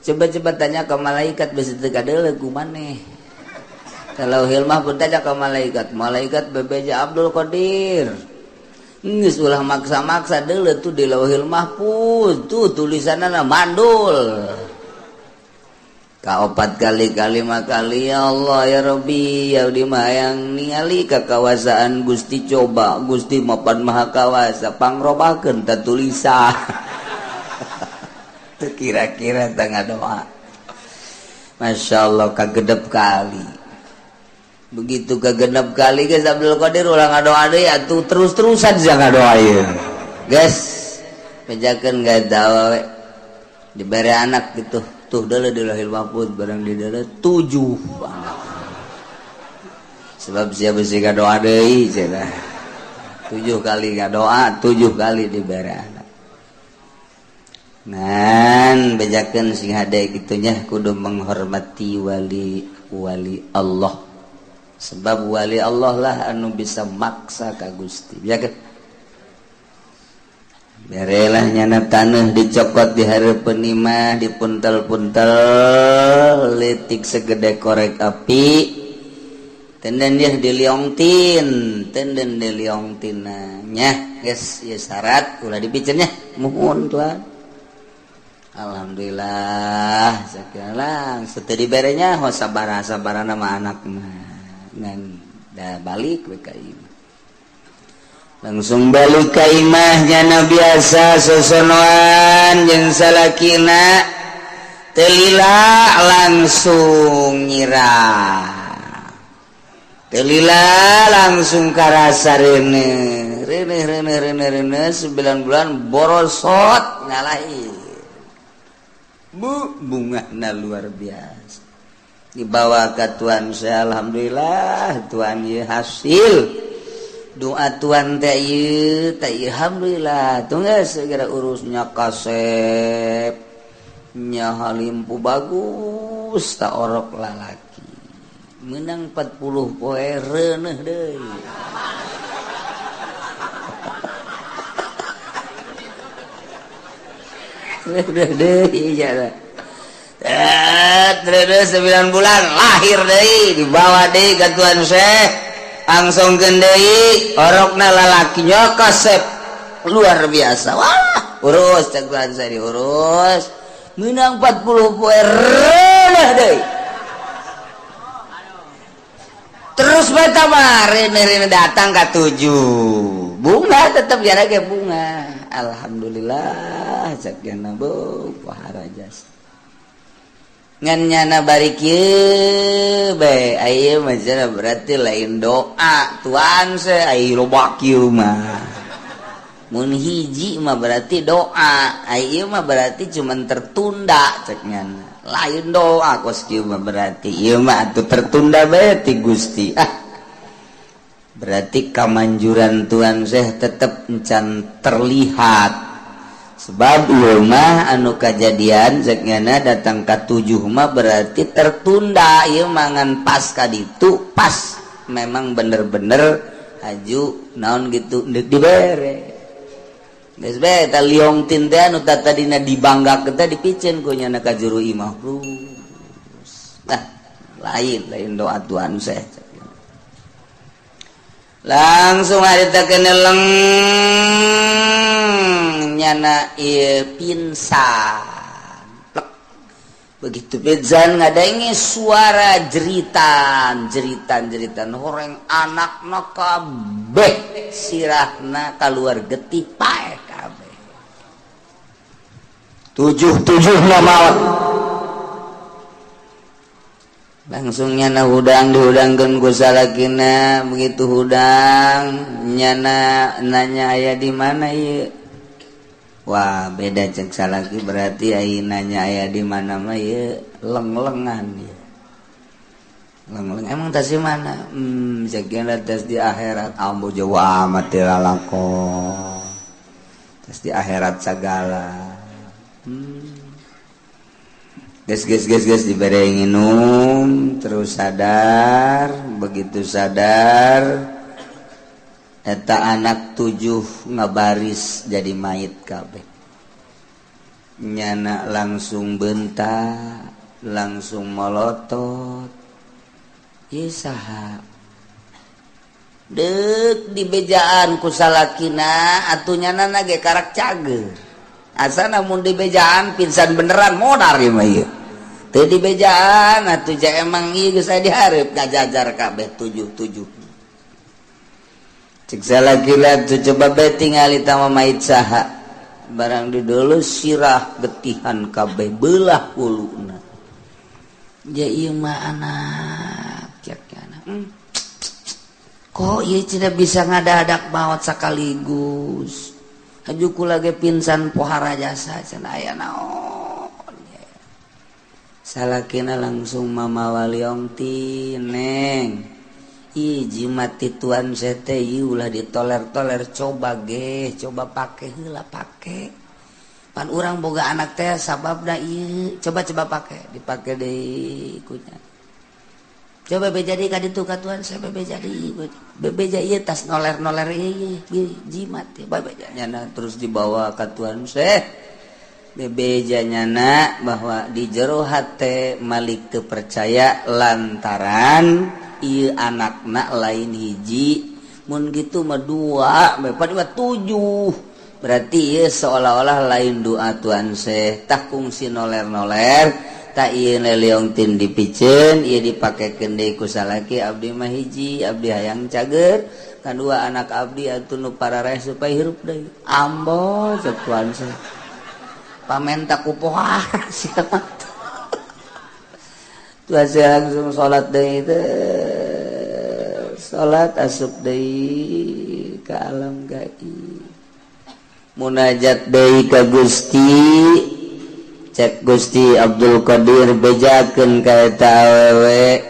coba-coba tanya ke malaikat bisa teu kadeuleu ku maneh. Kalau hilmah pun tanya ke malaikat, malaikat bebeja Abdul Qadir. Geus ulah maksa-maksa deuleu tuh di Lauhil Mahfuz tuh tulisanna mandul. Ka 4 kali ka 5 kali ya Allah ya Rabbi ya di mah hayang ningali kakawasaan Gusti coba Gusti mapan maha kawasa pangrobakeun ta tulisan. Kira-kira tengah doa. Masya Allah kagedep kali. Begitu kagenep kali guys Abdul Qadir ulah ngadoa deui atuh terus-terusan jangan doa ieu. Guys, bejakeun gak we. Dibere anak gitu. Tuh deuleu di Lauhil Mahfuz barang di deuleu 7 anak. Sebab sia besi ngadoa deui cenah. 7 kali ngadoa, 7 kali dibere anak. Ngan bejakeun sing hade gitunya kudu menghormati wali-wali Allah. Sebab wali Allah lah anu bisa maksa ka Gusti. Ya kan? Berelah nyana taneuh dicokot di hareupeun imah, dipuntel-puntel leutik segede korek api. Tenden dia diliongtin, tenden diliongtina nya, geus ieu syarat ulah dipiceun nya. Muhun tuan. Alhamdulillah sakieu langsung teu diberenya ho sabaraha-sabarana mah anak mah. Ngan dah balik we ka imah. Langsung balik ka imah nyana biasa sosonoan jeung salakina teu lila langsung nyirah. Teu lila langsung karasa reuneuh. Reuneuh reuneuh reuneuh reuneuh 9 bulan borosot ngalahir. Bu bungahna luar biasa. Dibawa ke tuan saya, alhamdulillah tuan ieu hasil doa tuan teh ieu teh alhamdulillah tunggu segera urusnya kasep nya halimpu bagus tak orok lalaki menang 40 poe reuneuh deui. Reuneuh deui ya. Terus 9 bulan lahir deui dibawa deui ka tuan Syekh langsung deui orokna lalakinya kasep luar biasa. Wah urus cek tuan saya diurus menang 40 poe reuneuh deui. Terus bae tambah reuneuh datang ka 7 bunga tetep jara ge bunga. Alhamdulillah cek nyana beuh paharajas. Ngan nyana bari kieu bae aya mah cenah berarti lain doa tuan se ai loba kieu mah. Mun hiji mah berarti doa, ai ieu mah berarti cuman tertunda cek nyana. Lain doa kos kieu mah berarti ieu mah atuh tertunda bae ti Gusti. Ah. Berarti kamanjuran tuan Syekh tetep encan terlihat. Sebab ieu mah anu kajadian cek nyana datang ka 7 mah berarti tertunda ieu mangan pas ka ditu pas memang bener-bener haju naon gitu deuk dibere. Geus bae eta liong tin teh anu tadina dibanggakeun teh dipiceun ku nyana ka juru imah. Nah, lain doa Tuhan Syekh. Langsung harita keneleng nyana ieu pingsan. Plek. Begitu pingsan ngadange suara jeritan, jeritan, jeritan horeng anakna kabeh sirahna kaluar getih paeh kabeh. 7-7 maot. Langsung nyana hudang dihudangkeun ku salakina, begitu hudang nyana nanya aya di mana ieu. Wah, beda cek salaki berarti ai nanya aya di mana mah ieu leng-lengan ieu. Leng-leng emang tas di mana? Cek nyana tas di akhirat. Ambo jauh amat teh lalakon. Tas di akhirat sagala. Ges ges ges ges dibere nginum terus sadar, begitu sadar eta anak 7 ngabaris jadi mayit kabeh. Nyana langsung bentak, langsung molotot. Ieu saha? Deuk dibejaan ku salakina atuh nyana ge karak cager. Asa namun dibejaan pingsan beneran modar ieu mah ieu. Teu dibejaan atuh ja emang ieu geus aya dihareup ngajajar kabeh 7-7. Cek salakina tuh coba bae tingali tama mait saha. Barang didulu sirah getihan kabeh belah huluna. Ja ieu mah anak cek anak. Kok ieu tidak bisa ngadadak maot sekaligus. Haju kula ge pingsan pohara jasa cenah aya naon. Salakina langsung mamawa liong ti neng. Ih jimat ti tuan sete ieu ulah ditoler-toler coba ge, coba pake heula pake. Pan urang boga anak teh sababna ieu coba-coba pake, dipake deui kunya. Coba beja deui ka ditu ka Tuhan saya, bebeja deui, bebeja ieu tas noler-noler ieu jimat ya bebeja nyana. Terus dibawa ka Tuhan Syekh, bebeja nyana bahwa di jero hate Malik teu percaya lantaran ieu anakna lain hiji, mun gitu mah dua, bapak dua tujuh, berarti ieu seolah-olah lain doa Tuhan Syekh. Tah, kungsi noler-noler tak ieu leleongtin dipiceun, ieu dipakekeun deui ku salaki, abdi mah hiji, abdi hayang cager kadua anak abdi atuh nu parareh supaya hirup deui. Ambo, cek Tuhan Syekh, pamenta ku pohara sia mah. Tuhan Syekh langsung salat deui teh, salat asup deui ka alam gaib, munajat deui ka Gusti. Cek Gusti Abdul Qadir, bejakeun ka eta awewe,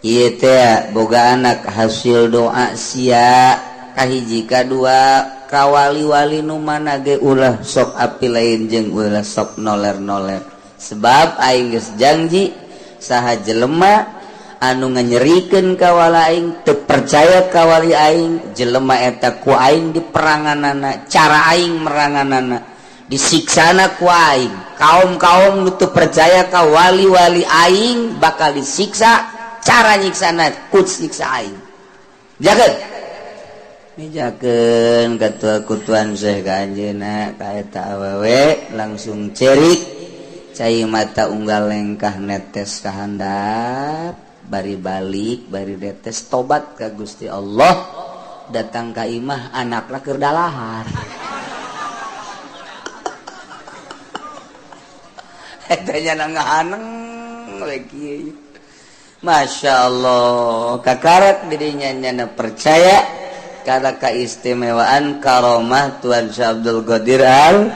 ieu teh boga anak hasil doa sia. Kahiji, kadua, ka wali-wali nu mana ge ulah sok api lain jeung ulah sok noler-noler, sebab aing geus janji saha jelema anu nganyerikeun ka wali aing, teu percaya ka wali aing, jelema eta ku aing diperanganana, cara aing meranganana, disiksana ku aing. Kaum-kaum nu teu percaya ka wali-wali aing bakal disiksa, cara nyiksana ku siksa aing. Jaga mijakeun katua ku Tuan Syekh ka anjeunna ka eta awewe, langsung cerik, cai mata unggal lengkah netes ka handap, bari balik bari netes, tobat ka Gusti Allah. Datang ka imah, anakna keur dalahar. Eta nya ngahaneng we. Masya Allah, kakarak dirinya nyana percaya karena keistimewaan karomah Tuan Syekh Abdul Qadir Al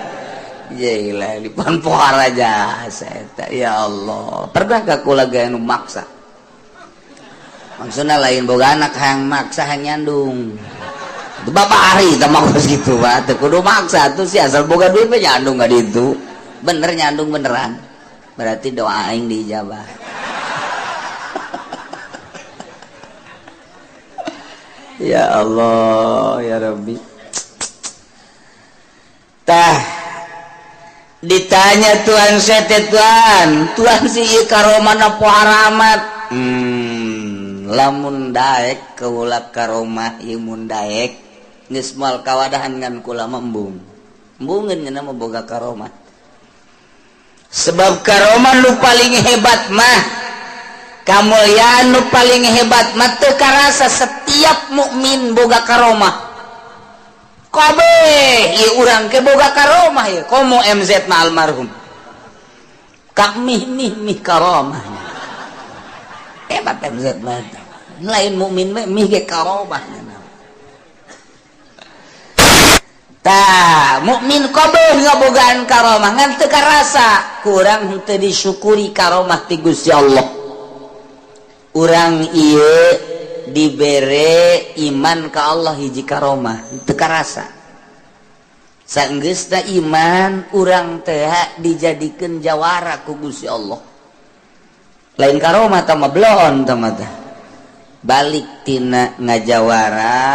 Jailani pan pohara jasa eta. Ya Allah, pernah ka kula ge anu maksa, maksudna lain boga anak hayang maksa, hayang nyandung. Itu bapak ari teh mah geus kitu mah teu kudu maksa tuh sih, asal boga duit mah nyandung ka ditu. Bener nyandung beneran, berarti doa aing diijabah. Ya Allah ya Rabbi. Tah, ditanya Tuhan sete, Tuhan, Tuhan si ieu karomah pohara amat. Lamun daek keula karomah ieu, mun daek geus moal kawadahan ngan kula mah embung embungeun ngeunah mah boga karomah, sebab karomah nu paling hebat mah, kamuliaan nu paling hebat mah teu karasa. Setiap mukmin boga karomah kabeh. Ieu urang ke boga karomah ieu, komo MZ mah almarhum kak mih mih mih karomah hebat. MZ mah lain mukmin mah mih ge karomah. Tah, mukmin kabeh ngabogaan karomah ngan teu karasa, kurang henteu disyukuri karomah ti Gusti Allah. Urang ieu dibere iman ka Allah hiji karomah, teu karasa. Sanggeusna iman urang teh dijadikeun jawara ku Gusti Allah. Lain karomah tah mah, bloon tah mah tah. Balik tina ngajawara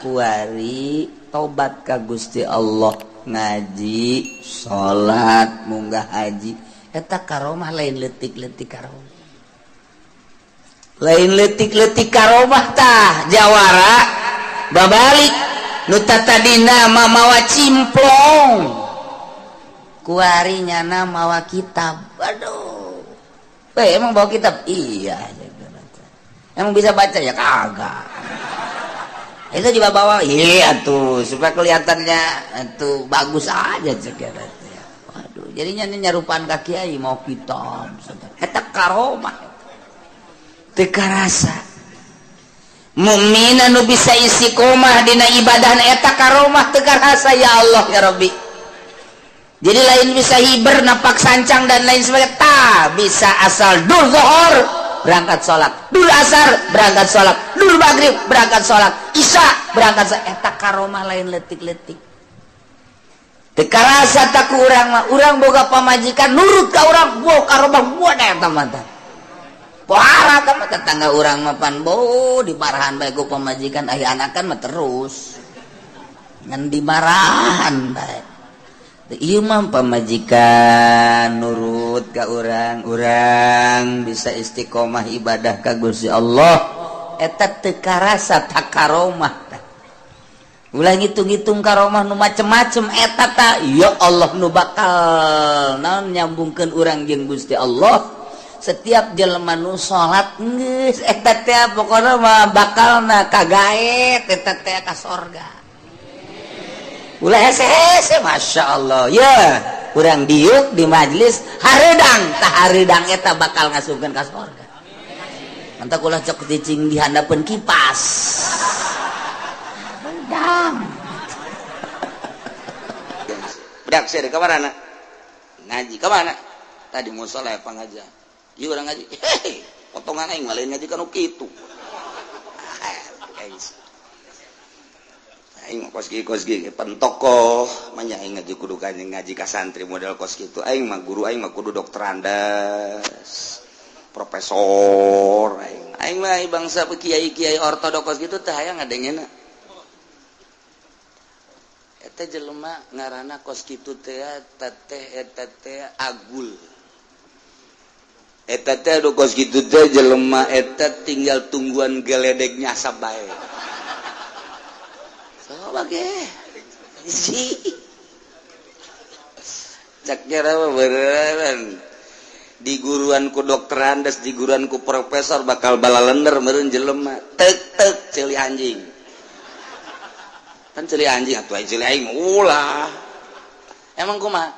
kuari tobat ka Gusti Allah, ngaji, salat, munggah haji, eta karomah, lain leutik-leutik karomah, lain leutik-leutik karomah. Tah, jawara babalik nu tadina mah mawa cimplong, kuari nyana mawa kitab. Aduh, eh, emang bawa kitab? Iya. Emang bisa baca? Ya kagak. Itu juga bawa, iya tuh supaya kelihatannya itu bagus aja cek. Waduh, jadinya nyarupaan ka kiai mau kitab eta karomah teu karasa. Mukmin anu bisa istiqomah dina ibadah eta karomah teu karasa. Ya Allah ya Rabbi, jadi lain bisa hiber napak sancang dan lain sebagainya. Tak bisa, asal dur zuhur berangkat sholat, dur asar berangkat sholat, dur maghrib berangkat sholat, isya berangkat sholat, eta karomah, lain letik-letik. Teu karasa tak ku urang mah. Urang boga pamajikan nurut ka urang, buah karomah buat eta mah. Pohara kan tetangga urang mah pan bo dimarahan bae ku pamajikan, aya anakan mah terus ngan dimarahan bae. Ieu mah pamajikan nurut ka urang, urang bisa istiqomah ibadah ka Gusti Allah, eta teu karasa takaromah. Ulah ngitung-ngitung karomah nu macem-macem, eta ta ya Allah nu bakal naon nyambungkeun urang jeung Gusti Allah. Setiap jelema nu salat geus eta teh pokona mah bakalna kagaet eta teh ka sorga. Ulah hese-hese, Masya Allah ya, urang diuk di majelis hareudang, tah hareudang eta bakal ngasupkeun ka sorga. Mantap, ulah cok cicing di handapeun kipas. Hareudang. Budak sia ka mana? Ngaji ka mana? Tadi musola ya pangajian. Ieu urang ngaji. Hehe, potongan aing mah lain ngaji kanu kitu. Aing mah kos kieu pentokoh manya aing ngaji kudu ka ngaji ka santri model kos kitu. Aing mah guru aing mah kudu doktorandes, profesor aing. Aing mah bangsa kiai-kiai ortodok kos kitu teh hayang ngadengena. Eta jelema ngaranna kos kitu teh teteh eta teh agul. Eta teh anu kos kitu teh jelema eta tinggal tungguan geledek nyasab bae. Coba ge. Si. Cak kira mah beneran. Di guruan ku doktorandes, di guruan ku profesor bakal balalender meureun jelema. Tek tek ceuli anjing. Kan ceuli anjing atuh ceuli aing ulah. Emang kumaha?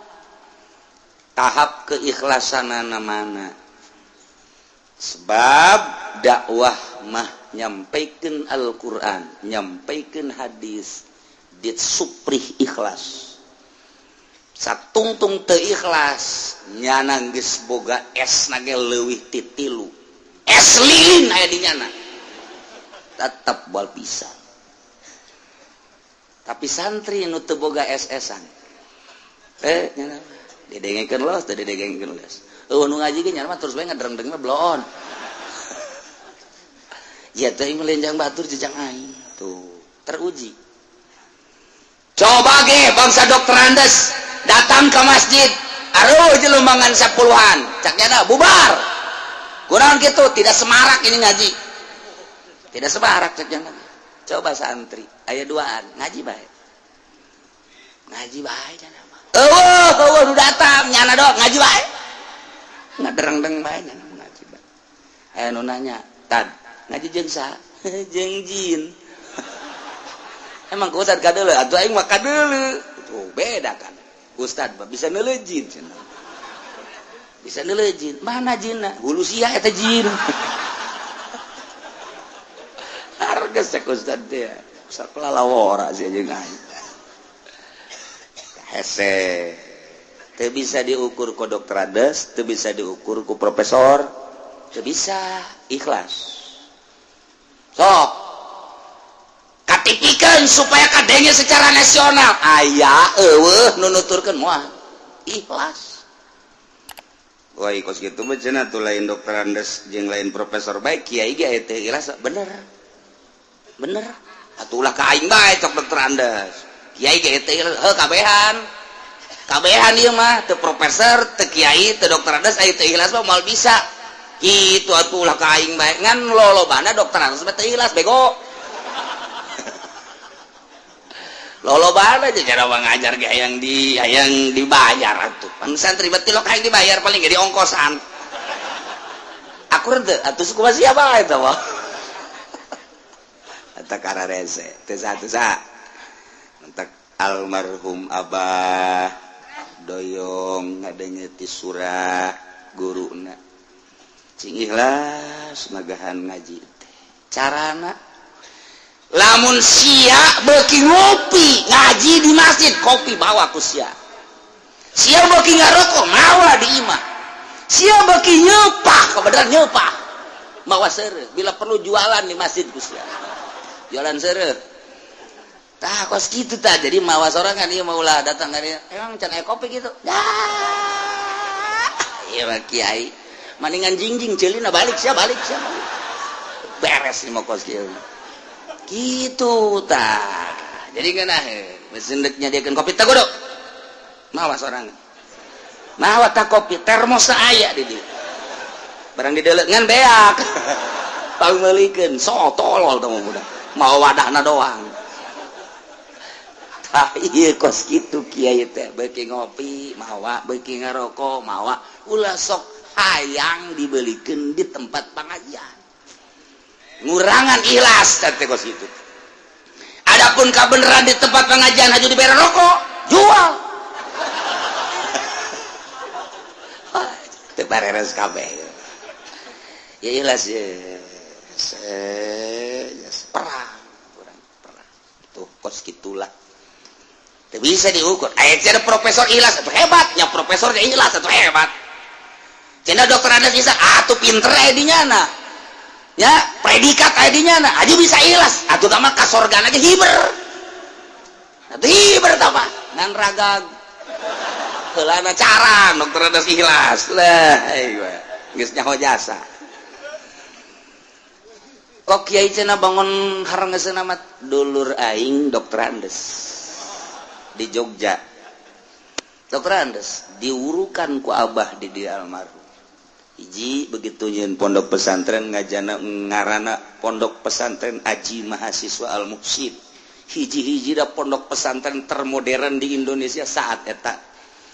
Tahap keikhlasanana mana? Sebab dakwah mah nyampaikan Al-Quran, nyampaikan hadis disuprih ikhlas. Satungtung teu ikhlas nyana geus boga es nage leuwih ti tilu es lilin aya di nyana tetep bal bisa. Tapi santri nu teu boga es-esan nyana didengekeun los teu didengekeun los. Eueuh nu ngaji ge nyana mah terus bae ngadereng-dereng mah bloon. Ya teh melenjang batur jejang aing tuh teruji. Coba ge bangsa doktorandes datang ke masjid, aruh jelumangan 10-an, cak nyana bubar. Kurang gitu, tidak semarak ini ngaji. Tidak semarak cak nyana. Coba santri, aya duaan, ngaji bae. Ngaji bae nyana mah. Eueuh, eueuh nu datang nyana dok ngaji bae. Ngadereng-deng bae nyana ngaji bae. Aya nu nanya, "Tad, ngaji jeung saha?" Jeung jin. Emang ku ustad kadeuleu atuh aing mah kadeuleu. Tuh beda kan. Ustad mah bisa neuleu jin cenah. Bisa neuleu jin. Mana jinna? Hulu sia eta jin. Harga cek ustad teh. Sakelalawora sia jeung aing. Hese. Teu bisa diukur ku doktorandes, teu bisa diukur ku profesor, teu bisa ikhlas. Sok katipikeun supaya kadenge secara nasional aya eueuh nu nuturkeun moal ikhlas. Wah, kos kitu mah cenah tuh lain doktorandes jeung lain profesor bae, kiai ge aya teu ikhlas bener. Bener. Atuh ulah ka aing bae cok doktorandes. Kiai ge teu ikhlas heuh kabehan. Kabehan ieu mah teu profesor, teu kiai, teu doktorandes aya teu ikhlas mah moal bisa. Kitu atuh ulah ka aing bae ngan lolobana doktorandes mah teu ikhlas bego. Lolobana aja cara ngajar ge hayang dibayar atuh. Pan santri mah tilok hayang dibayar paling ge diongkosan. Akur teu atuh kumaha sia bae eta mah. Eta kararese teu sa. Entek almarhum abah doyong ngadenge ti surah guruna. Cing ikhlas magahan ngaji teh. Carana lamun sia beuki ngopi ngaji di masjid kopi bawa ku sia. Sia beuki ngarokok mawa di imah. Sia beuki nyepah kebenaran nyepah mawa seureuh bila perlu jualan di masjid ku sia. Jualan seureuh. Tah kos kitu tah jadi mawa sorangan ieu mah ulah datang ka dieu. Emang can aya kopi gitu. Dah. Ieu mah kiai. Maningan jingjing ceulina balik sia balik sia. Beres nih mau kos kieu. Gitu tah. Jadi ngeunah mesin deuk nyadiakeun kopi teh kudu. Mawa sorangan. Mawa tah kopi termos aya di dieu. Barang dideuleu ngan beak. Pangmeulikeun so tolol teh budak. Mau wadahna doang. Tah ieu kos kitu kiai teh beuki ngopi mawa, beuki ngarokok mawa, ulah sok hayang dibelikeun di tempat pengajian. Ngurangan ikhlas teh kos kitu. Adapun kabeneran di tempat pengajian haju dibere rokok, jual. Teu bareres kabeh. Ya ikhlas ya. Perang, kurang perang. Tuh kos kitulah. Teu bisa diukur. Aya cenah profesor ikhlas atuh hebat, nya profesornya ikhlas atuh hebat. Cenah dokter Andes bisa atuh pinter aya di nyana. Ya, predikat aya di nyana, aja bisa ikhlas. Atuh tah mah ka sorgana ge hiber. Atuh hiber tah mah ngan ragag. Heulana carang dokter Andes ikhlas. Lah, ieu geus nyaho jasa. Kok kiai cenah bangun harenggeusna mah dulur aing dokter Andes di Jogja. Dokter Andes diurukan ku abah di dia almarhum. Hiji begitu nyeun pondok pesantren ngajana ngarana pondok pesantren Aji Mahasiswa Al Muhsin. Hiji-hiji da pondok pesantren termodern di Indonesia saat eta.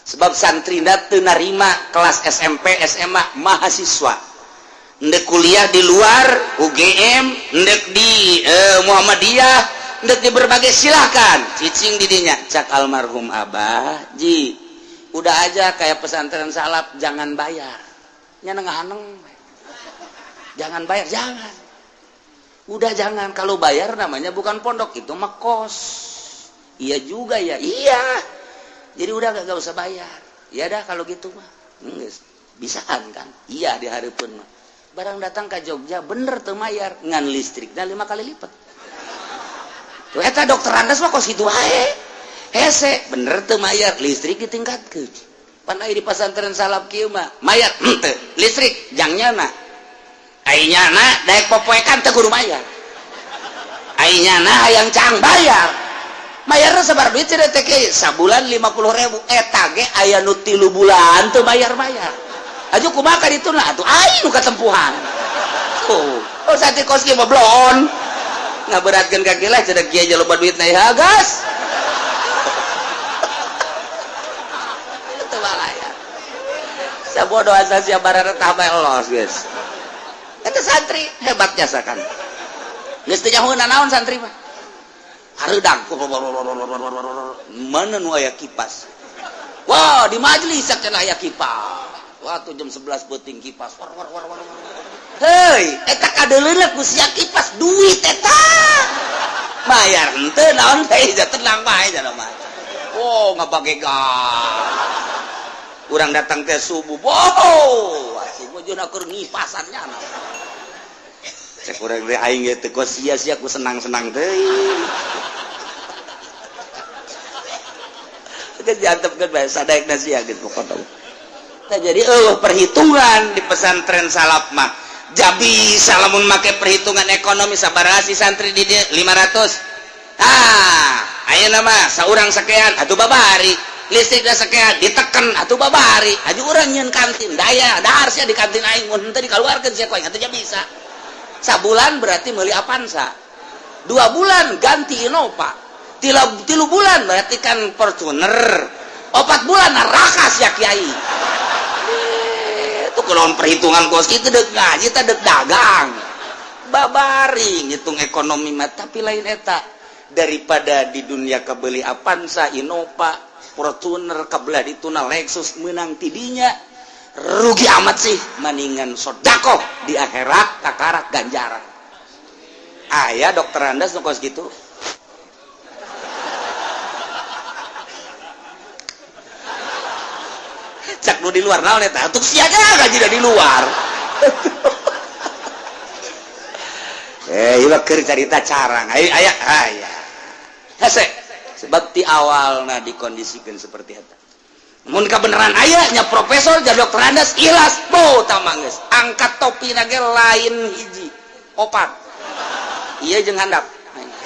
Sebab santrina teu narima kelas SMP, SMA, mahasiswa. Ndek kuliah di luar UGM, ndek di Muhammadiyah, ndek di berbagai silahkan cicing didinya. Cak almarhum abah ji udah aja kayak pesantren salaf jangan bayar, nya nengah-neng jangan bayar, jangan, udah jangan. Kalau bayar namanya bukan pondok, itu mah kos. Iya juga ya, iya. Jadi udah gak usah bayar. Ya dah kalau gitu mah bisaan kan. Iya di hari pun mah barang datang ke Jogja bener teu mayar ngan listrikna 5 kali lipat. Tuh eta dokter Andes mah kos kitu wae. Hese bener teu mayar listrik ditingkatkeun. Pan aya di pesantren salaf kieu mah mayar henteu listrik jang nyana. Ai nyana daek popoekan teu kudu mayar. Ai nyana hayang cang bayar. Mayarna sabar duit cenah teh kieu sabulan 50.000 eta ge aya nu 3 bulan teu bayar-bayar. Aju kumaha ka ditu nah atuh aing nu katempuhan. Tuh, oh santri kos kieu mah blon. Ngaberatkeun ka kieu lah cenah kieu loba duitna ya gas. Teu balaya. Sabodo asa sia barareta bae los geus. Eta santri hebat jasa kan. Geus teu nyaho naon santri mah. Hareudang mana nu aya kipas. Wah, di majelis cenah aya kipas. Waktu jam 11 peuting kipas war war war war. Hei, eta kadeuleuna ku sia kipas duit eta. Bayar henteu naon teh tenang bae cenah mah. Oh, ngabagegan. Urang datang teh subuh. Wow, asih mujuna keur ngipasan nya. Cek urang teh aing ge teu sia-sia ku senang-senang teuing. Geus diantepkeun bae sadaekna sia geus pokona. Jadi perhitungan di pesantren salaf mah jabi salamun make perhitungan ekonomi sabaraha si santri di dieu 500. Ah, ayeuna mah saurang sakean atuh babari, listrikna sakean diteken atuh babari. Aju urang nyieun kantin daya dahar sia di kantin aing mun henteu dikaluarkeun sia ku aing atuh bisa. Sabulan berarti meuli Avanza. 2 bulan ganti Innova. 3 bulan berarti kan Fortuner. 4 bulan neraka sia kiai. Itu kalau perhitungan kos itu dek ngaji teh dek dagang babari ngitung ekonomi mah. Tapi lain eta daripada di dunia kebeli Avanza, Innova, Fortuner, kebelah dituna Lexus menang tidinya rugi amat sih, maningan sodakoh di akhirat kakarak ganjaran. Aya dokter Andes nu kos gitu. Cak nu di luar naon eta atuh sia gaji di luar. Ieu keur carita carang. Aya aya aya. Hese sebab ti awalna dikondisikan seperti eta. Mun kebenaran aya nya profesor jadi doktorandes ikhlas bo tamangges angkat topi nage lain hiji opat iya jeung handap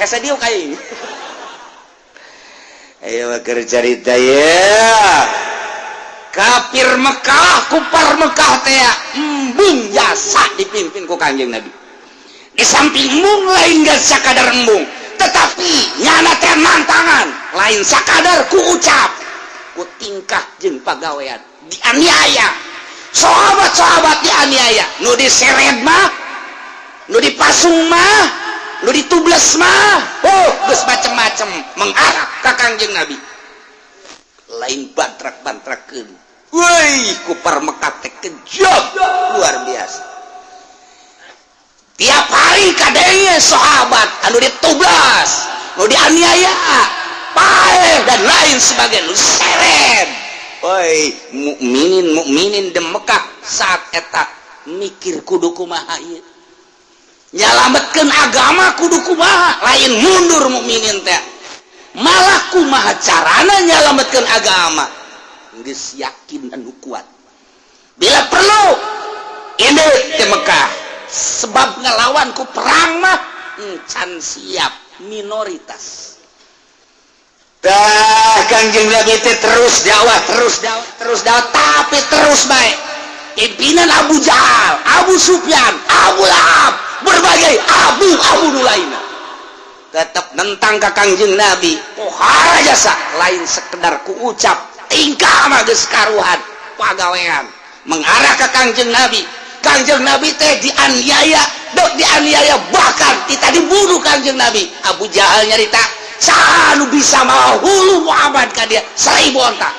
hese dieu kayak ini. Ayo keur carita ya, kafir Mekah, kupar Mekah teh embung jasa dipimpin ku Kanjeng Nabi. Di samping embung, lain gak sakadar embung, tetapi nyana teh nantangan, lain sakadar ku ucap, ku tingkah jeung pagawean. Dianiaya sahabat-sahabat, dianiaya, nu diseret mah, nu dipasung mah, nu ditubles mah, oh geus macem-macem mengarah ka Kangjeng Nabi. Lain bantrak-bantrakeun. Woi, kupar Mekah teh kejam luar biasa. Tiap hari kadenge sahabat anu ditublas, nu dianiaya, paeh dan lain sebagainya, nu seret. Woi, mukminin mukminin di Mekah saat eta mikir kudu kumaha ieu nyalametkeun agama, kudu kumaha. Lain mundur mukminin teh, malah kumaha carana nyalametkeun agama. Geus yakin anu kuat, bila perlu ini ke Mekah, sebab ngelawan ku perang mah can siap, minoritas. Tah, Kangjeng Nabi teh terus dakwah, terus dakwah, terus dakwah, tapi terus baik pimpinan Abu Jahal, Abu Sufyan, Abu Lahab, berbagai Abu Abu nu lainna tetap nentang ka Kangjeng Nabi. Pohara jasa, lain sekedar ku ucap, tingkah mah geus karuhan, pagawean mengarah ke Kangjeng Nabi. Kangjeng Nabi teh dianiaya, dok dianiaya, bahkan kita dibunuh Kangjeng Nabi. Abu Jahal nyarita, saha nu bisa mawa hulu Muhammad ka dia 1000 onta,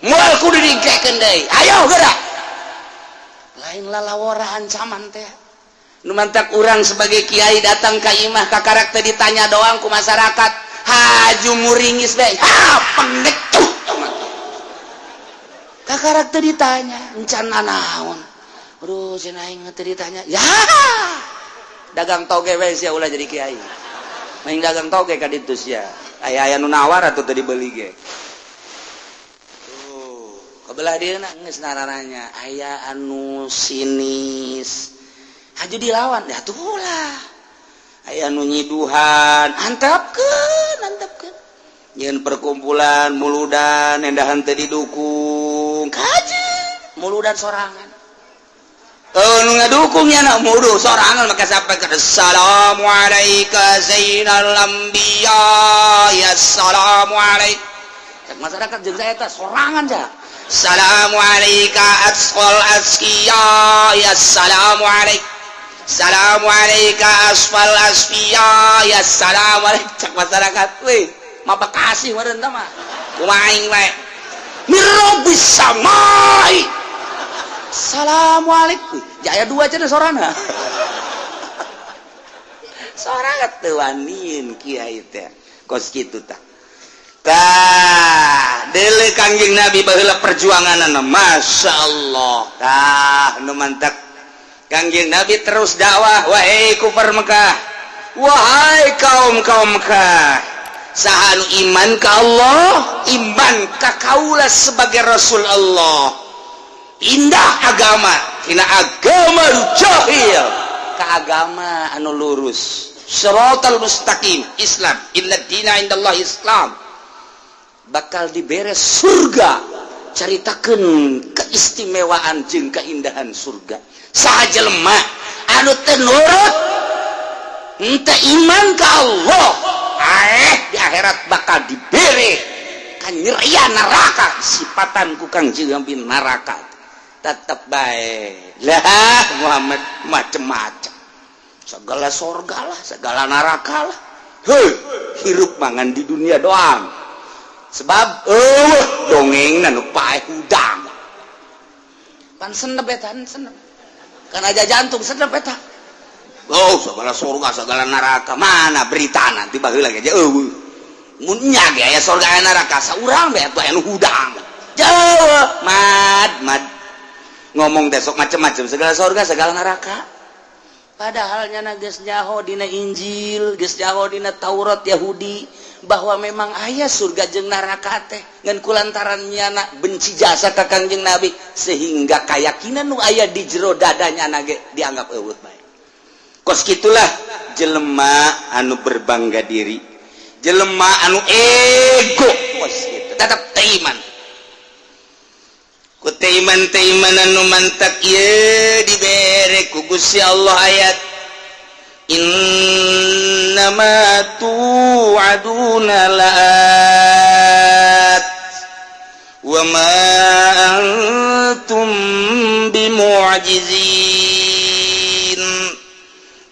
moal kudu dingkekeun deui, ayo gerak. Lain lalawora ancaman teh. Nu mantak urang sebagai kiai datang ka imah, ka karakter ditanya doang ku masyarakat, haju muringis bae, ha pengecut. Ka karakter ditanya encan naon. Aduh, cenah aing teu ditanya. Ya, dagang toge we sia, ulah jadi kiai. Main dagang toge ka ditu sia. Aya-aya nu nawar atuh teu dibeli ge. Tuh, kebelah dia geus narananya aya anu sinis. Haju dilawan, ya tuh lah. Aya anu nyiduhan, antapkeun, antapkeun. Nyeun perkumpulan muludan endahan teu didukung. Kaji muludan sorangan. Oh, nu ngadukungnya nak mudu sorangan maka sampai ke assalamualaikum zainal anbiya ya assalamualaikum. Cek masyarakat jeung saya teh sorangan ja. Assalamualaikum asqal askiya ya assalamualaikum. Assalamualaikum asfal asfiya ya assalamualaikum. Cek masyarakat, weh, mah bekasi meureun tah mah. Kumaha aing wae. Mirabis samai. Assalamualaikum. Jaya dua cenah sorana. Sorangan teu waniin kiai teh. Kos kitu tah. Tah, deuleu Kangjeng Nabi baheula perjuanganna, Masya Allah. Tah, nu mantak Kangjeng Nabi terus dakwah, wahai kufar Mekah, wahai kaum-kaum Mekah, saha nu iman ka Allah, iman ka kaula sebagai Rasul Allah, pindah agama tina agama nu jahil ke agama anu lurus, siratal mustaqim, Islam, inna dina indallah Islam, bakal dibere surga. Caritakeun keistimewaan jeung keindahan surga. Saha jelema anu teu nurut, henteu iman ka Allah, di akhirat bakal dibere kanyerian neraka, sifatan ku Kangjeng Nabi neraka. Tetap baik lah Muhammad macem-macem, segala sorga lah, segala neraka lah. Hei, hirup mangan di dunia doang, sebab dongeng nu paeh hudang pan senep eta, senep kan aja jantung senep eta. Oh, segala surga segala neraka, mana berita nanti baheula aja. Eueuh, mun nya ge aya surga aya neraka, saurang bae atuh anu hudang jauh. Mad mad ngomong besok macem-macem, segala surga segala neraka, padahal nyana geus nyaho dina Injil, geus nyaho dina Taurat Yahudi. Bahwa memang aya surga jeung neraka teh, ngan kulantaran nyana benci jasa ka Kangjeng Nabi sehingga keyakinan nu aya di jero dadanya ge dianggap euweuh bae. Kos gitulah jelema anu berbangga diri, jelema anu ego, kos gitu tetap teu iman. Ku teu iman, teu iman anu mantak ieu dibere ku Gusti Allah ayat innama tu'aduna la'at wa ma antum bimu'jizin.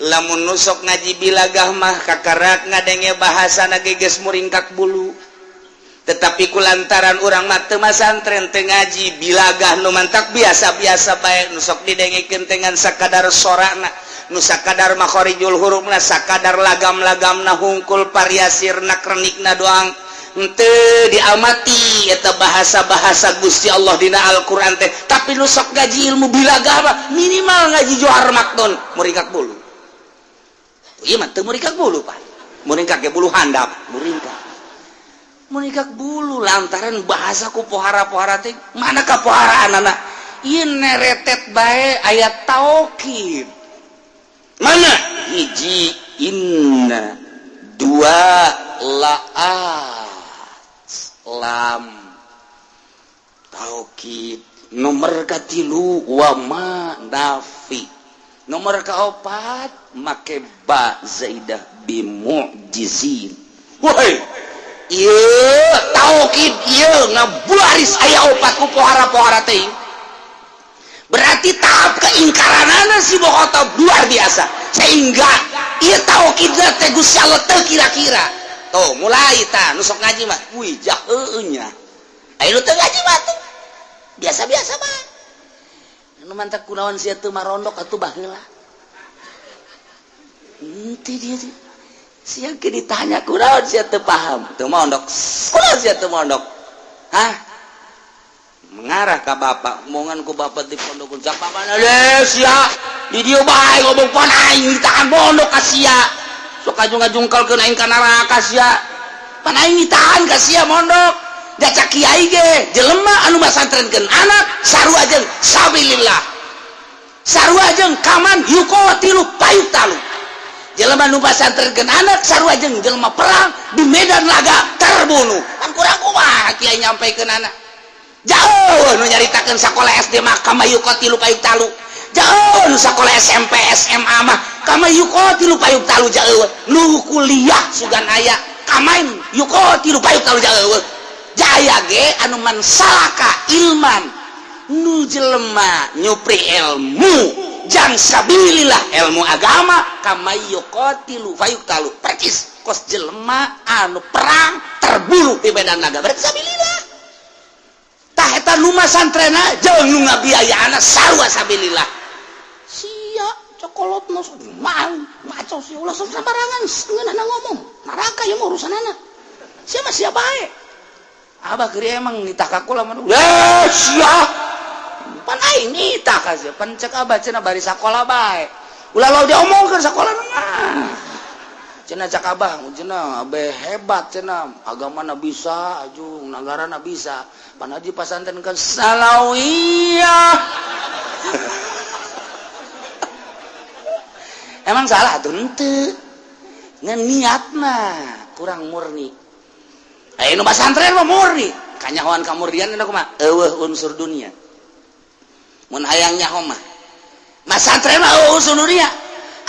Lamun nu sok ngaji bilagah mah kakarak ngadenge bahasa geus muringkak bulu, tetapi kulantaran urang mah teu masantren, teu ngaji bilagah, nu mantak biasa-biasa bae. Nu sok didengekeun dengan sakadar sorana, nu sakadar makhorijul hurufna, sakadar lagam-lagamna hungkul, variasi renak-renikna doang. Henteu diamati eta bahasa-bahasa Gusti Allah dina Al-Qur'an teh. Tapi nu sok ngaji ilmu bilagah mah, minimal ngaji Johar Maknun, muringkak bulu. Ieu mah teu muringkak bulu, Pak, muringkak ge bulu handap. Muringkak, muringkak bulu lantaran bahasa ku pohara-pohara teh. Mana kapoharaan anak ieu neretet bae ayat taukid. Mana hiji inna, dua laat, lam taukid, nomor katilu wama nafi, nomor kaopat make ba zaidah bimu'jizin. Woi, ieu taukid ieu ngabuaris aya opat ku pohara-pohara teh. Berarti tahap keingkaranana si Bokotob luar biasa sehingga ieu taukid teh Gusti Allah teu kira-kira. Tuh mulai ta nu sok ngaji mah, wih, jaheueuh nya. Aya nu teu ngaji mah tuh biasa-biasa mah. Nu mantak kunaon sia teu marondok atuh baheula. Henteu dia teh. Sia ke ditanya kunaon sia teu paham, teu mondok. Kunaon sia teu mondok? Hah? Mengarah ka bapak, omongan ku bapak di pondok cak bapak, "Leh sia, di dieu bae ngomong, pan aing ditahan mondok ka sia. Sok ngajung-ngajungkalkeun aing ka neraka sia. Pan aing ditahan ka sia mondok." Da cak kiai ge, jelema anu masantrenkeun anak sarua jeung sabilillah. Sarua jeung kaman yuqatilu fayuqtalu. Jelema nu masantrenkeun anak sarua jeung jelema perang di medan laga terbunuh. Pan kurang kumaha kiai nyampaikeun anak? Jauh nu nyaritakeun sakola SD mah kama yuqatilu fayuqtalu. Jauh nu sakola SMP SMA mah kama yuqatilu fayuqtalu, jauh nu kuliah sugan aya kamain yuqatilu fayuqtalu, jauh jaya ge anu man salaka ilman, nu jelema nyupri ilmu jang sabilillah, ilmu agama, kama yuqatilu fayuqtalu, percis kos jelema anu perang terbunuh di medan laga, berarti sabilillah. Tah eta nu masantrena jeung nu ngabiayaan sarua sabilillah. Sia cokolot nu mal maco sia, ulah sok sembarangan ngeunahna ngomong neraka ieu mah urusanana sia mah, sia bae. Abah keur emang nitah ka kula mah, eh sia, pan aing nitah ka sia, pan cek abah cenah bari sakola bae, ulah lalu diomongkeun sakola mah. Cenah cak abah cenah abe hebat cenah, agamana bisa ajung nagarana bisa, pan haji pasantren kan salawiyah. Emang salah tuh? Henteu, ngan niatna kurang murni. Aya nu pasantren mah murni, kanyahoan kamurnian eta kumaha, eueuh unsur dunia. Mun hayang nyaho mah masantren mah eueuh unsur dunia.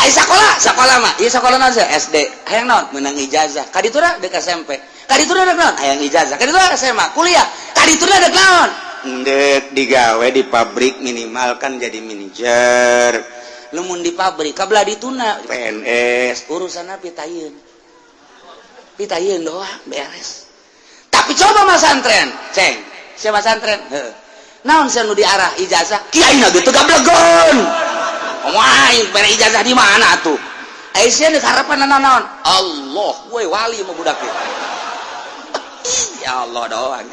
Ai sakola, sakola mah ieu sakola naon? SD hayang naon? Menang ijazah. Ka ditu dek SMP, ka ditu dek naon? Hayang ijazah. Ka ditu SMA, kuliah, ka ditu dek naon? Ndek digawe di pabrik, minimal kan jadi manajer. Lamun di pabrik kabelah dituna PNS. Urusan pitayeun, pitayeun doang beres. Tapi coba masantren, ceng siapa masantren, heuh naon sia nu diarah ijazah, kiai na gitu gablegon. Wah, bere ijazah di mana tuh? Aisyah sia harapan naon? Allah, we wali mah budak ieu. Ya Allah doang.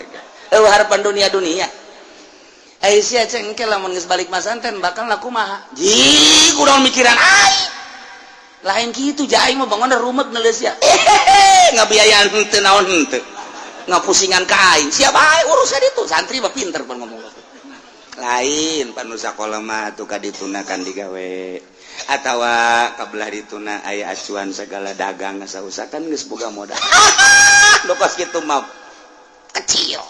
Eueuh harapan dunia-dunia. Aisyah cengkel lamun geus balik masantren bakal laku kumaha? Ji, kurang mikiran aing. Lain kitu ja, aing mah bangun rumet neuleus ya. Eh, ngabiayaan henteu naon henteu. Ngapusingan ka aing. Siapa aing urusan itu? Santri mah pinter pan ngomong. Lain pan nu sakola mah atuh ka dituna kan digawe atawa kabelah dituna aya acuan segala dagang sausa kan geus boga modal. Nu kos kitu mah kecil.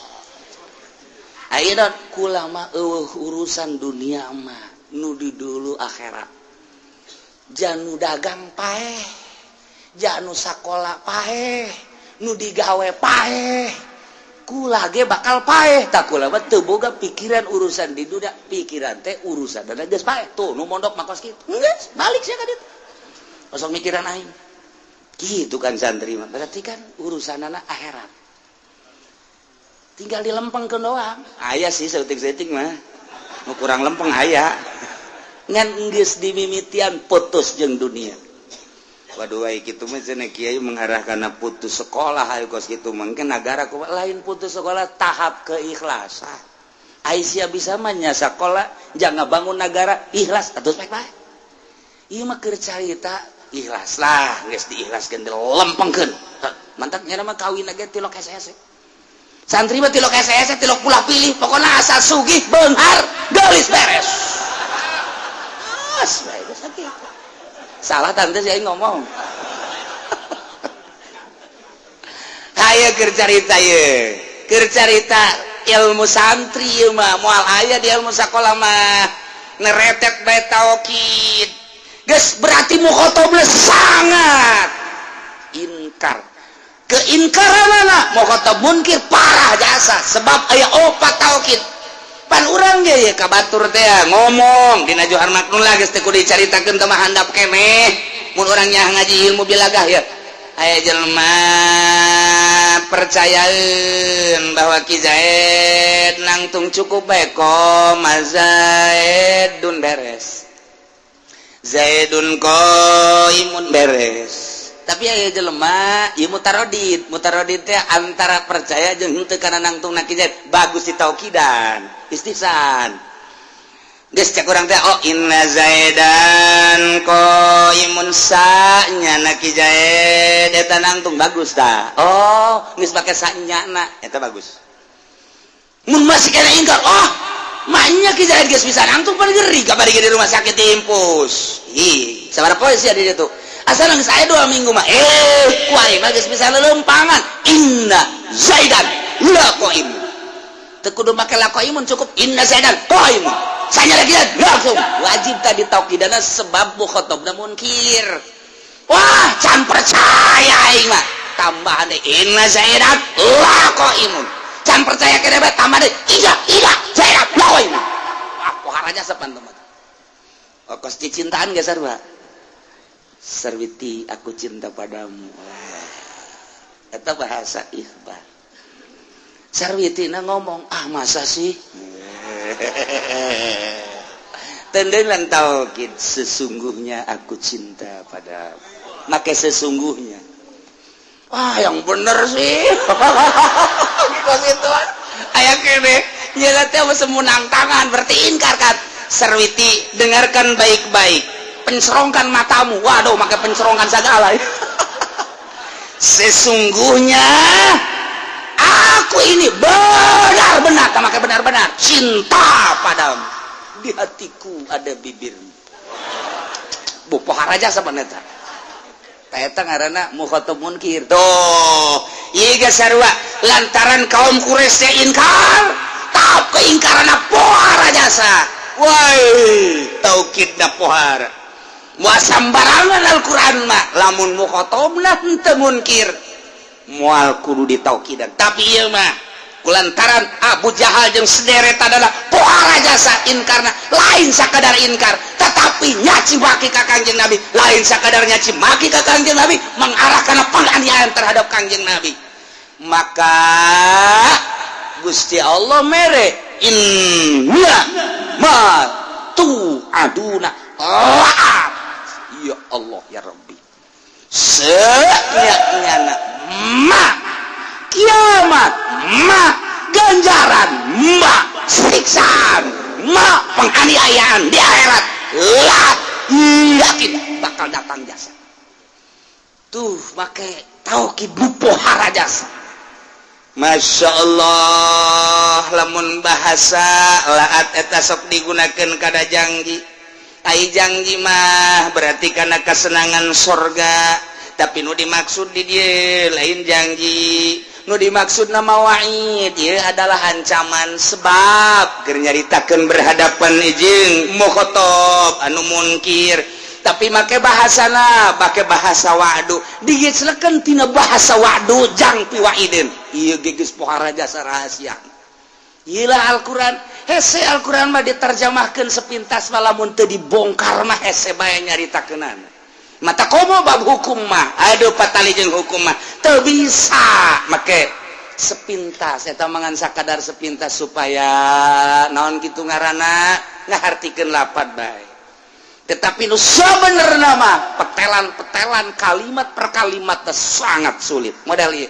Ayeuna kula mah eueuh urusan dunia mah, nu di dulu akhirat. Janu dagang paeh, janu sakola paeh, nu digawe paeh, kula ge bakal paeh. Tak kula mah teu boga pikiran urusan di dunia, pikiran teh urusan dan geus paeh. Tuh nu mondok mah kos kitu, geus balik sia ka ditu, kosong mikiran aing Gitu kan santri mah. Berarti kan urusan anak akhirat tinggal dilempengkeun doang. Aya sih saeutik-saeutik mah nu kurang lempeng aya. Ngan geus dimimitian putus jeung dunia. Waduh, ai kitu mah cenah kiai mengarah kana putus sekolah. Ayo kos kitu mungkin negara kumaha? Lain putus sekolah, tahap keikhlasan. Aisyah bisa mah nya sekolah jangan bangun negara ikhlas atau baik baik. Ieu mah keur carita ikhlas lah, geus diikhlaskeun, dilempengkeun. Mantap nya mah kawin ge tilok hese-hese. Santri mah tilok hese-hese, tilok pulah pilih, pokoknya asal sugih, beunghar, geulis, beres. As bae geus sakitu. Salah tante saya ngomong. Hayo keur carita ye, keur carita ilmu santri ieu mah moal aya di ilmu sakola mah. Neretet bae taukid geus berarti mukhotobna sangat inkar. Keingkaranana mukhotob munkir parah jasa, sebab aya opat taukid. Pan urang ge ye ka batur teh ngomong dina Johar Maknun lah, geus teu kudu dicaritakeun teh mah, handap keneh mun urang nya ngaji ilmu bilagah ya. Aya jelema percayaeun bahwa Ki Zaid nangtung cukup bae, qoma Zaidun beres, Zaidun qaimun beres. Tapi aya jelema ieu mutaradid. Mutaradid teh antara percaya jeung henteu kana nangtung na Ki Zaid. Bagus ditaukidan istihsan geus cek urang teh, oh, inna Zaidan qaimun, sa-nya na Ki Zaid eta nangtung bagus tah. Oh, geus pake sa-nya na Eta bagus. Mun masih kena ingkar, oh maknya Ki Zaid geus bisa nangtung, pan geri kabari di rumah sakit diimpus. Ih, sabaraha poe sia di ditu? Asal geus aya 2 minggu mah, eh, ku aing mah geus bisa lelempangan, inna Zaidan la qaimun. Teu kudu make la qaimun, cukup inna Zaidan qaimun. Saya lagi langsung wajib tadi taukidana, sebab mukhotobna munkir. Wah, can percaya aing mah, tambahan deh inna Zaidan la qaimun. Can percaya kene bae, tambah deh iya iya Zaidan la qaimun. Wah, poharanya sepan teman. Oh, kos cintaan gak sarua. Sarwiti, aku cinta padamu. Eta bahasa ikhbar. Sarwiti na ngomong, ah, masa sih? Tendengan taukid, sesungguhnya aku cinta pada, make sesungguhnya. Wah, yang bener sih. Kos itu aya kene nyela teh semunang tangan berarti ingkar kan. Sarwiti, dengarkan baik-baik, pencerongkan matamu. Waduh, make pencerongkan segala. Sesungguhnya aku ini benar-benar, make benar-benar cinta padamu, di hatiku ada bibirmu. Bu pohara jasa eta. Eta ngaranna mukhatab munkir. Tuh, ieu geus sarua lantaran kaum Quraisy teh inkar, tahap keingkaranna pohara jasa. Woi, taukidna pohara. Moal sambarangan Al-Qur'an mah, lamun mukhatabna henteu munkir moal kudu ditaukidan. Tapi ieu mah kulantaran Abu Jahal jeung sederet adalah pohara jasa inkarna, lain sakadar inkar tetapi nyaci maki ka Kangjeng Nabi, lain sakadar nyaci maki ka Kangjeng Nabi, mengarah kana penganiayaan terhadap Kangjeng Nabi. Maka Gusti Allah mere inna ma tu aduna la'at. Ya Allah ya Rabbi, senyana ma kiamat, ma ganjaran, ma siksaan, ma penganiayaan di akhirat lah, yakin bakal datang jasa. Tuh, make taukid pohara jasa. Masya Allah, lamun bahasa laat eta sok digunakan kada janji. Ai janji mah berarti karena kesenangan sorga, tapi nu dimaksud di dia lain janji. Nu dimaksud nama wa'id dia adalah ancaman, sebab keur nyaritakeun berhadapan jeung mukhotob anu munkir, tapi make bahasana, make bahasa wa'du. Digesleken tina bahasa wa'du jang piwaidin. Ieu ge geus pohara jasa rahasia. Iyalah Al-Quran hese. Al-Quran mah diterjemahkan sepintas mah, lamun teu dibongkar mah hese bae nyaritakeunana. Mata komo bab hukum mah, aduh, patali jeung hukum mah teu bisa make sepintas. Eta mangan sakadar sepintas supaya naon kitu ngaranna, ngahartikeun lapat bae. Tetapi nu sabenerna mah petelan-petelan, kalimat per kalimat sangat sulit. Modal ieu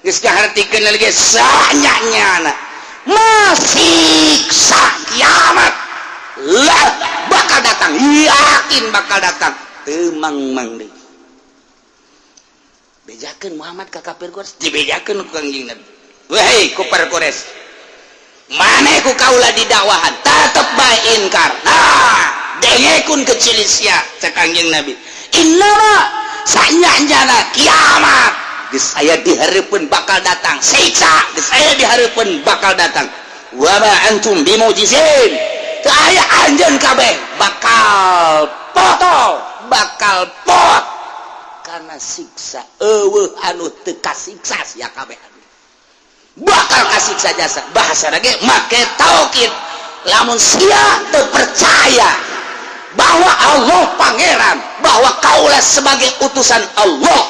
geus ngahartikeun lagi sanyanya masiksa kiamat lah bakal datang, yakin bakal datang. Temang mang deui bejakeun Muhammad ka kafir Quraisy, dibejakeun ku Kangjeng Nabi, "Wahai kufar Quraisy, maneh ku kaula didakwahan tetep bae inkar. Nah, dengekun kecil sia," cek Kangjeng Nabi, "innama sanyana kiamat geus aya dihareupeun, bakal datang. Siksa geus aya dihareupeun, bakal datang. Wa ma antum bimujizin, teu aya anjeun kabeh bakal potol, bakal pot karena siksa. Eueuh anu teu kasiksa, sia kabeh bakal kasiksa." Jasa bahasa lagi make taukid. Lamun sia teu percaya bahwa Allah pangeran, bahwa kaulah sebagai utusan Allah,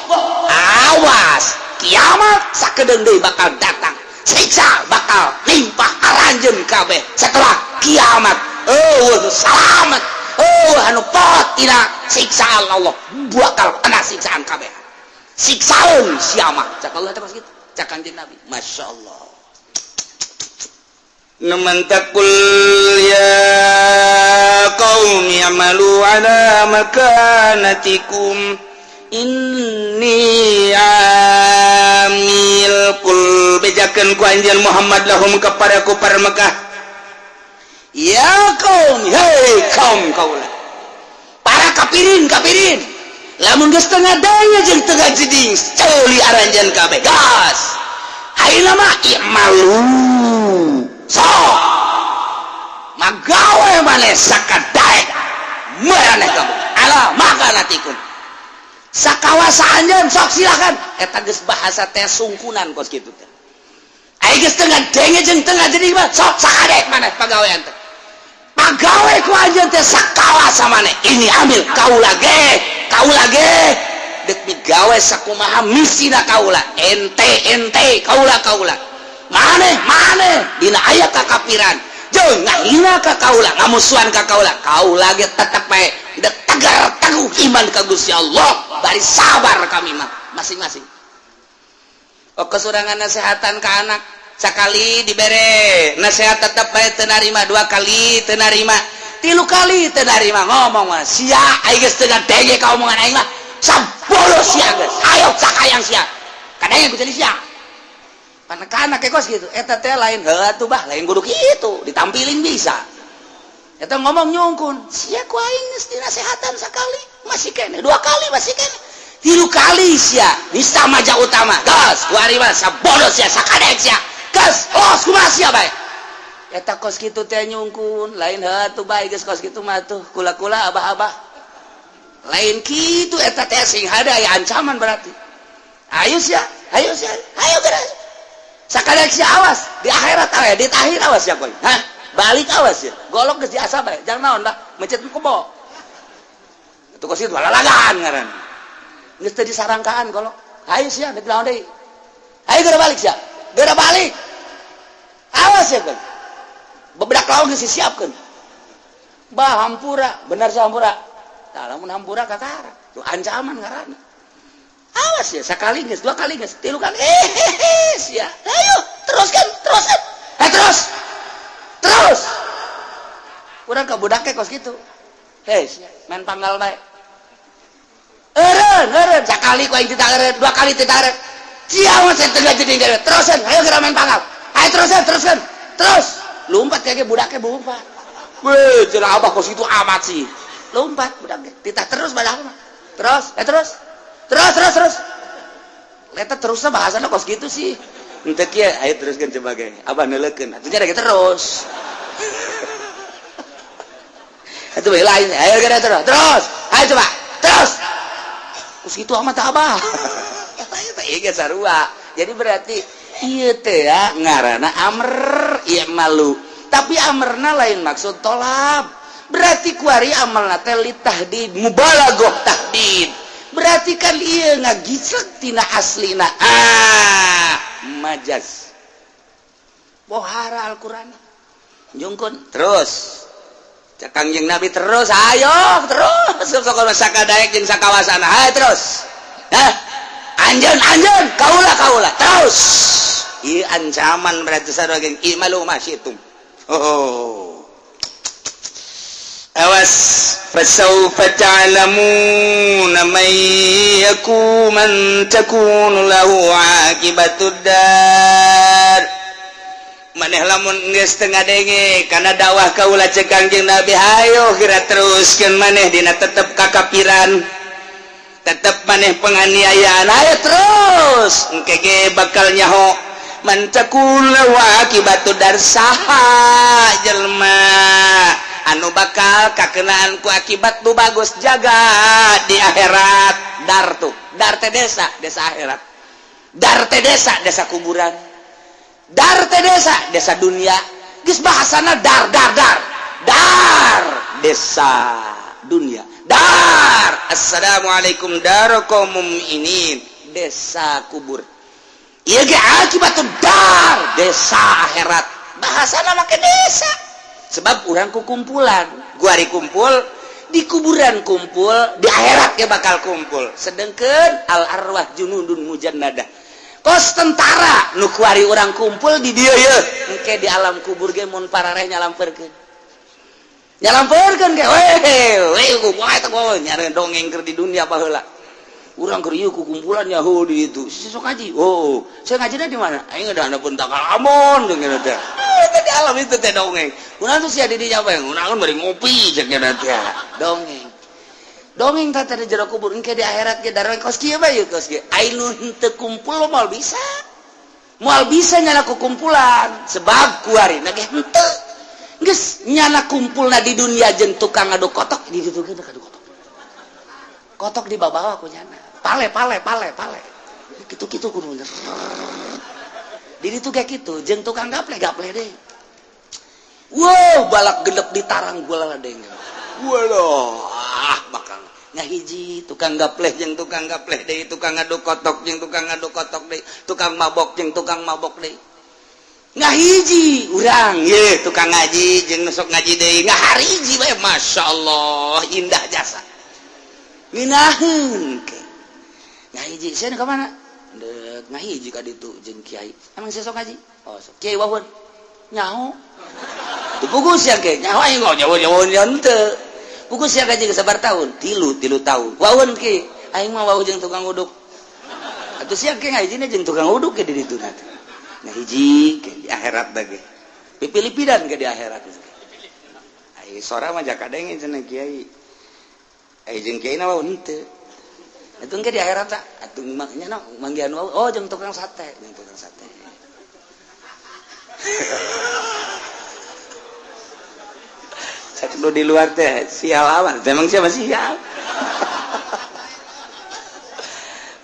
awas, kiamat sakedeung deui bakal datang, siksa bakal limpah aranjeun kabeh. Setelah kiamat eueuh salamet, eueuh anu pot tina siksaan Allah, bakal kena siksaan kabeh, siksaeun sia mah, cak Allah teh kitu, cak Kanjeng Nabi. Masya Allah. Naman taqul ya qaumi amalu ala makanatikum inni amil. Qul, bejakeun ku anjeun Muhammad, lahum kepada kufar Mekah, ya kaum, hei kaum kaula, para kafirin kafirin, lamun geus tengah daya jeung tengah jeding, ceuli aranjeun kabeh gas. Ayeuna mah i'malu, sok magawe maneh sakadaek maraneh kabeh, ala makanatikum, sakawasa anjeun, sok silakan. Eta geus bahasa teh sungkunan kos kitu teh. Ai geus tengah denge jeung tengah jeding mah, sok sakadek maneh pagawean teh, pagawe ku anjeun teh sakawasa maneh. Ini ambil kaula ge, kaula ge dek migawe sakumaha misina kaula, ente ente, kaula kaula, maneh maneh. Dina aya kakapiran jeung ngahina ka kaula, ngamusuhan ka kaula, kaula ge tetep bae dek tegar teguh iman ka Gusti Allah, bari sabar. Kami mah masing-masing. Oh, kesurangan nasehatan ke anak, sekali dibere nasihat tetep bae teu narima, dua kali teu narima, tilu kali teu narima, ngomong mah sia, aing geus teu ngadenge ka omongan aing mah, sabolos sia geus, ayo sakayang sia, kadang ku jadi sia panekana kayak kos gitu. Eta teh lain heuh atuh bah, lain kudu kitu ditampilin bisa. Eta ngomong nyungkun sia, ku aing geus dinasehatan sekali masih kene, dua kali masih kene, tilu kali sia nista maja utama gas ku ari mah sabodos sia, sakadek sia gas, los kumaha sia bae. Eta kos kitu teh nyungkun, lain heuh atuh bae geus kos kitu mah tuh kula-kula abah-abah, lain kitu. Eta teh sing hada aya ancaman berarti. Ayo sia, ayo sia, ayo geus sakadek sia, awas di akhirat aya di akhir, awas ya koy, hah, balik awas ya, golok geus diasah bae jangan naon dah mencet kebo itu kos kitu lalagan ngaran geus teu disarangkaan golok. Ayo sia, dek naon deui, ayo geura balik sia, geura balik, awas ya koy, bebedak lawan geus disiapkeun bah, hampura bener sia, hampura. Tah, lamun hampura kakara tuh ancaman ngaranna. Awas ya, sekali geus, dua kali geus, tilu kali, eh sia, ayo teruskan, teruskan, eh terus terus. Urang ka budak kos kitu, hei sia, main panggal bae. Eureun. Eureun, eureun, sakali ku aing titah eureun, dua kali titah eureun. Sia mah teu jadi geura. Terusan, ayo geura main panggal. Ayo terusan, terusan. Terus. Lompat kayak budaknya lompat. Weh, cenah abah kos itu amat sih. Lompat budaknya. Titah terus padahal mah. Terus, terus. Terus, terus, terus. Eta terusnya bahasana kos gitu sih. Henteu kieu, ayo teruskeun coba ge. Abah neuleukeun. Atuh nya terus. Itu bae lain. Ayo geura terus. Terus. Ayo coba. Terus. Kos gitu amat abah. Eta ieu sarua. Jadi berarti ieu teh ya ngaranna amr i'malu. Tapi amarna lain maksud tolab. Berarti kuari amalna teh li tahdid, mubalaghah tahdid. Berarti kan ieu ngagislek tina aslina. Ah, majaz. Bohara Al-Qur'an. Jungkun terus. Cek Kangjeng Nabi terus, ayo terus. Sok sakadaek jeung sakawasana. Ayo terus. Hah? Anjeun, anjeun, kaula, kaula, terus. Ieu ancaman berarti sarua geng i'malu ma syi'tum. Oh. Awas, fasawfa ta'lamuna man yakun man takunu lahu aqibatud dar. Maneh lamun geus teu ngadenge kana dakwah kaula cek Kangjeng Nabi, hayo geura teruskeun maneh dina tetep kakapiran, tetep maneh penganiayaan, ayo terus, engke ge bakal nyaho man takun lahu aqibatud dar, saha jelema anu bakal kakenaan ku akibat nu bagus jaga di akhirat. Dar tuh, dar teh desa, desa akhirat. Dar teh desa, desa kuburan. Dar teh desa, desa dunia. Geus bahasana dar, dar, dar, dar desa dunia, dar. Assalamualaikum dar kaum mukminin, desa kubur. Ieu ge akibat dar desa akhirat, bahasana make desa sebab urang ku kumpulan guari kumpul di kuburan, kumpul di akhirat ya bakal kumpul. Sedangkan al arwah junudun mujannadah, kos tentara nu kuari urang kumpul di dieu ye, engke di alam kubur ge mun parareh nyalamperkeun, nyalamperkeun ge, weh weh, kumaha eta nyare dongeng keur di dunia baheula urang keur ieu ku kumpulan Yahudi itu. Si sok ngaji, oh saya ngajina di mana, aing udah pun takal amon jeung teh eta di alam itu teh dongeng. Kunaon tuh sia di dinya bae, kunaon bari ngopi jeung teh dongeng dongeng teh di jero kubur. Engke di akhirat ge darah kos kieu bae, kos kieu. Ai nu henteu kumpul moal bisa, moal bisa nyala ku kumpulan sebab kuari ge henteu geus nyana kumpulna di dunia jeung tukang ngaduk kotok di ditu ge, ngaduk kotok, kotok di bawah ku nyana, pale pale pale pale gitu gitu, kudu di ditu kayak gitu jeung tukang gaple gaple deh. Wow, balak genep di tarang gula deh. Waduh, ah bakal ngahiji tukang gapleh jeung tukang gapleh deui, tukang ngaduk kotok jeung tukang ngaduk kotok deui, tukang mabok jeung tukang mabok deui. Ngahiji urang ye tukang ngaji jeung nu sok ngaji deui, ngahariji bae. Masya Allah, indah jasa ngeunaheun ke ngahiji. Sia ka mana deuk ngahiji ka ditu jeung kiai? Emang sia sok ngaji? Oh sok. Kiai wawun nyaho teu puguh sia ge nyaho aing nyaho nyaho henteu puguh sia gaji sabar tahun tilu 3 tahun wawun ki aing mah wawuh jeung tukang uduk atuh sia ge ngahijina jeung tukang uduk ke di ditu nanti ngahiji ke di akhirat bage pipilipidan ke di akhirat. Ai sora mah jaka denge cenah kiai, ai jeung kiai na wawun henteu. Itu engke di akhirat tak atuh maknya na manggihan wawuh, oh jeung tukang sate, jeung tukang sate. Sakdu di luar teh sial amat, memang siapa sial.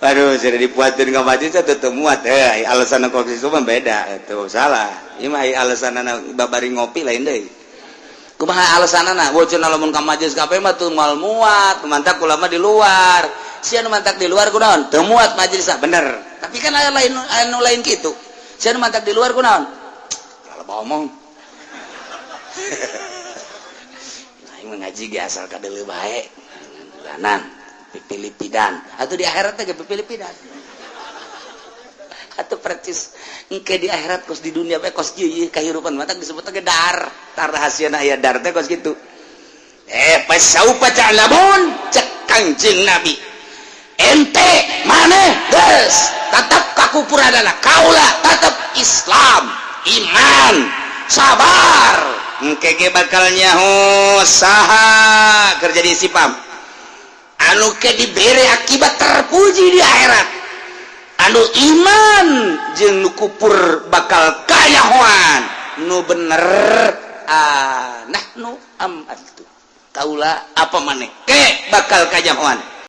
Waduh, sudah dipuatin ke masjid tetep muat. Eh, alasan kopi itu mah beda, itu salah. Ieu mah alasan babari ngopi lain deui. Kumaha alasanana? Bocor lamun ka majelis kafe mah tuh moal muat, mantak ulama di luar. Sia nu mantak di luar kunaon? Teu muat majelis, bener. Tapi kan aya lain anu lain kitu. Sia nu mantak di luar kunaon? Kalau omong. Aing ngaji ge asal kadeuleu bae. Bulanan, pipilipidan. Atuh di akhirat teh ge pipilipidan. Atuh percis engke di akhirat kos di dunia bae kos kieu ieu kahirupan matak disebut ge dar. Tar rahasiana aya dar teh kos kitu. Eh, fasaufa ta'lamun cek Kangjeng Nabi. Ente maneh geus tetep kakupuranana, kaula tetep Islam, iman, sabar. Engke ge bakal nyaho saha kerja di sipam. Anu ke dibere akibat terpuji di akhirat, anu iman jeung nu kupur bakal kanyahoan nu bener. Ah, nahnu am antum, kaula apa maneh ke bakal kanyahoan.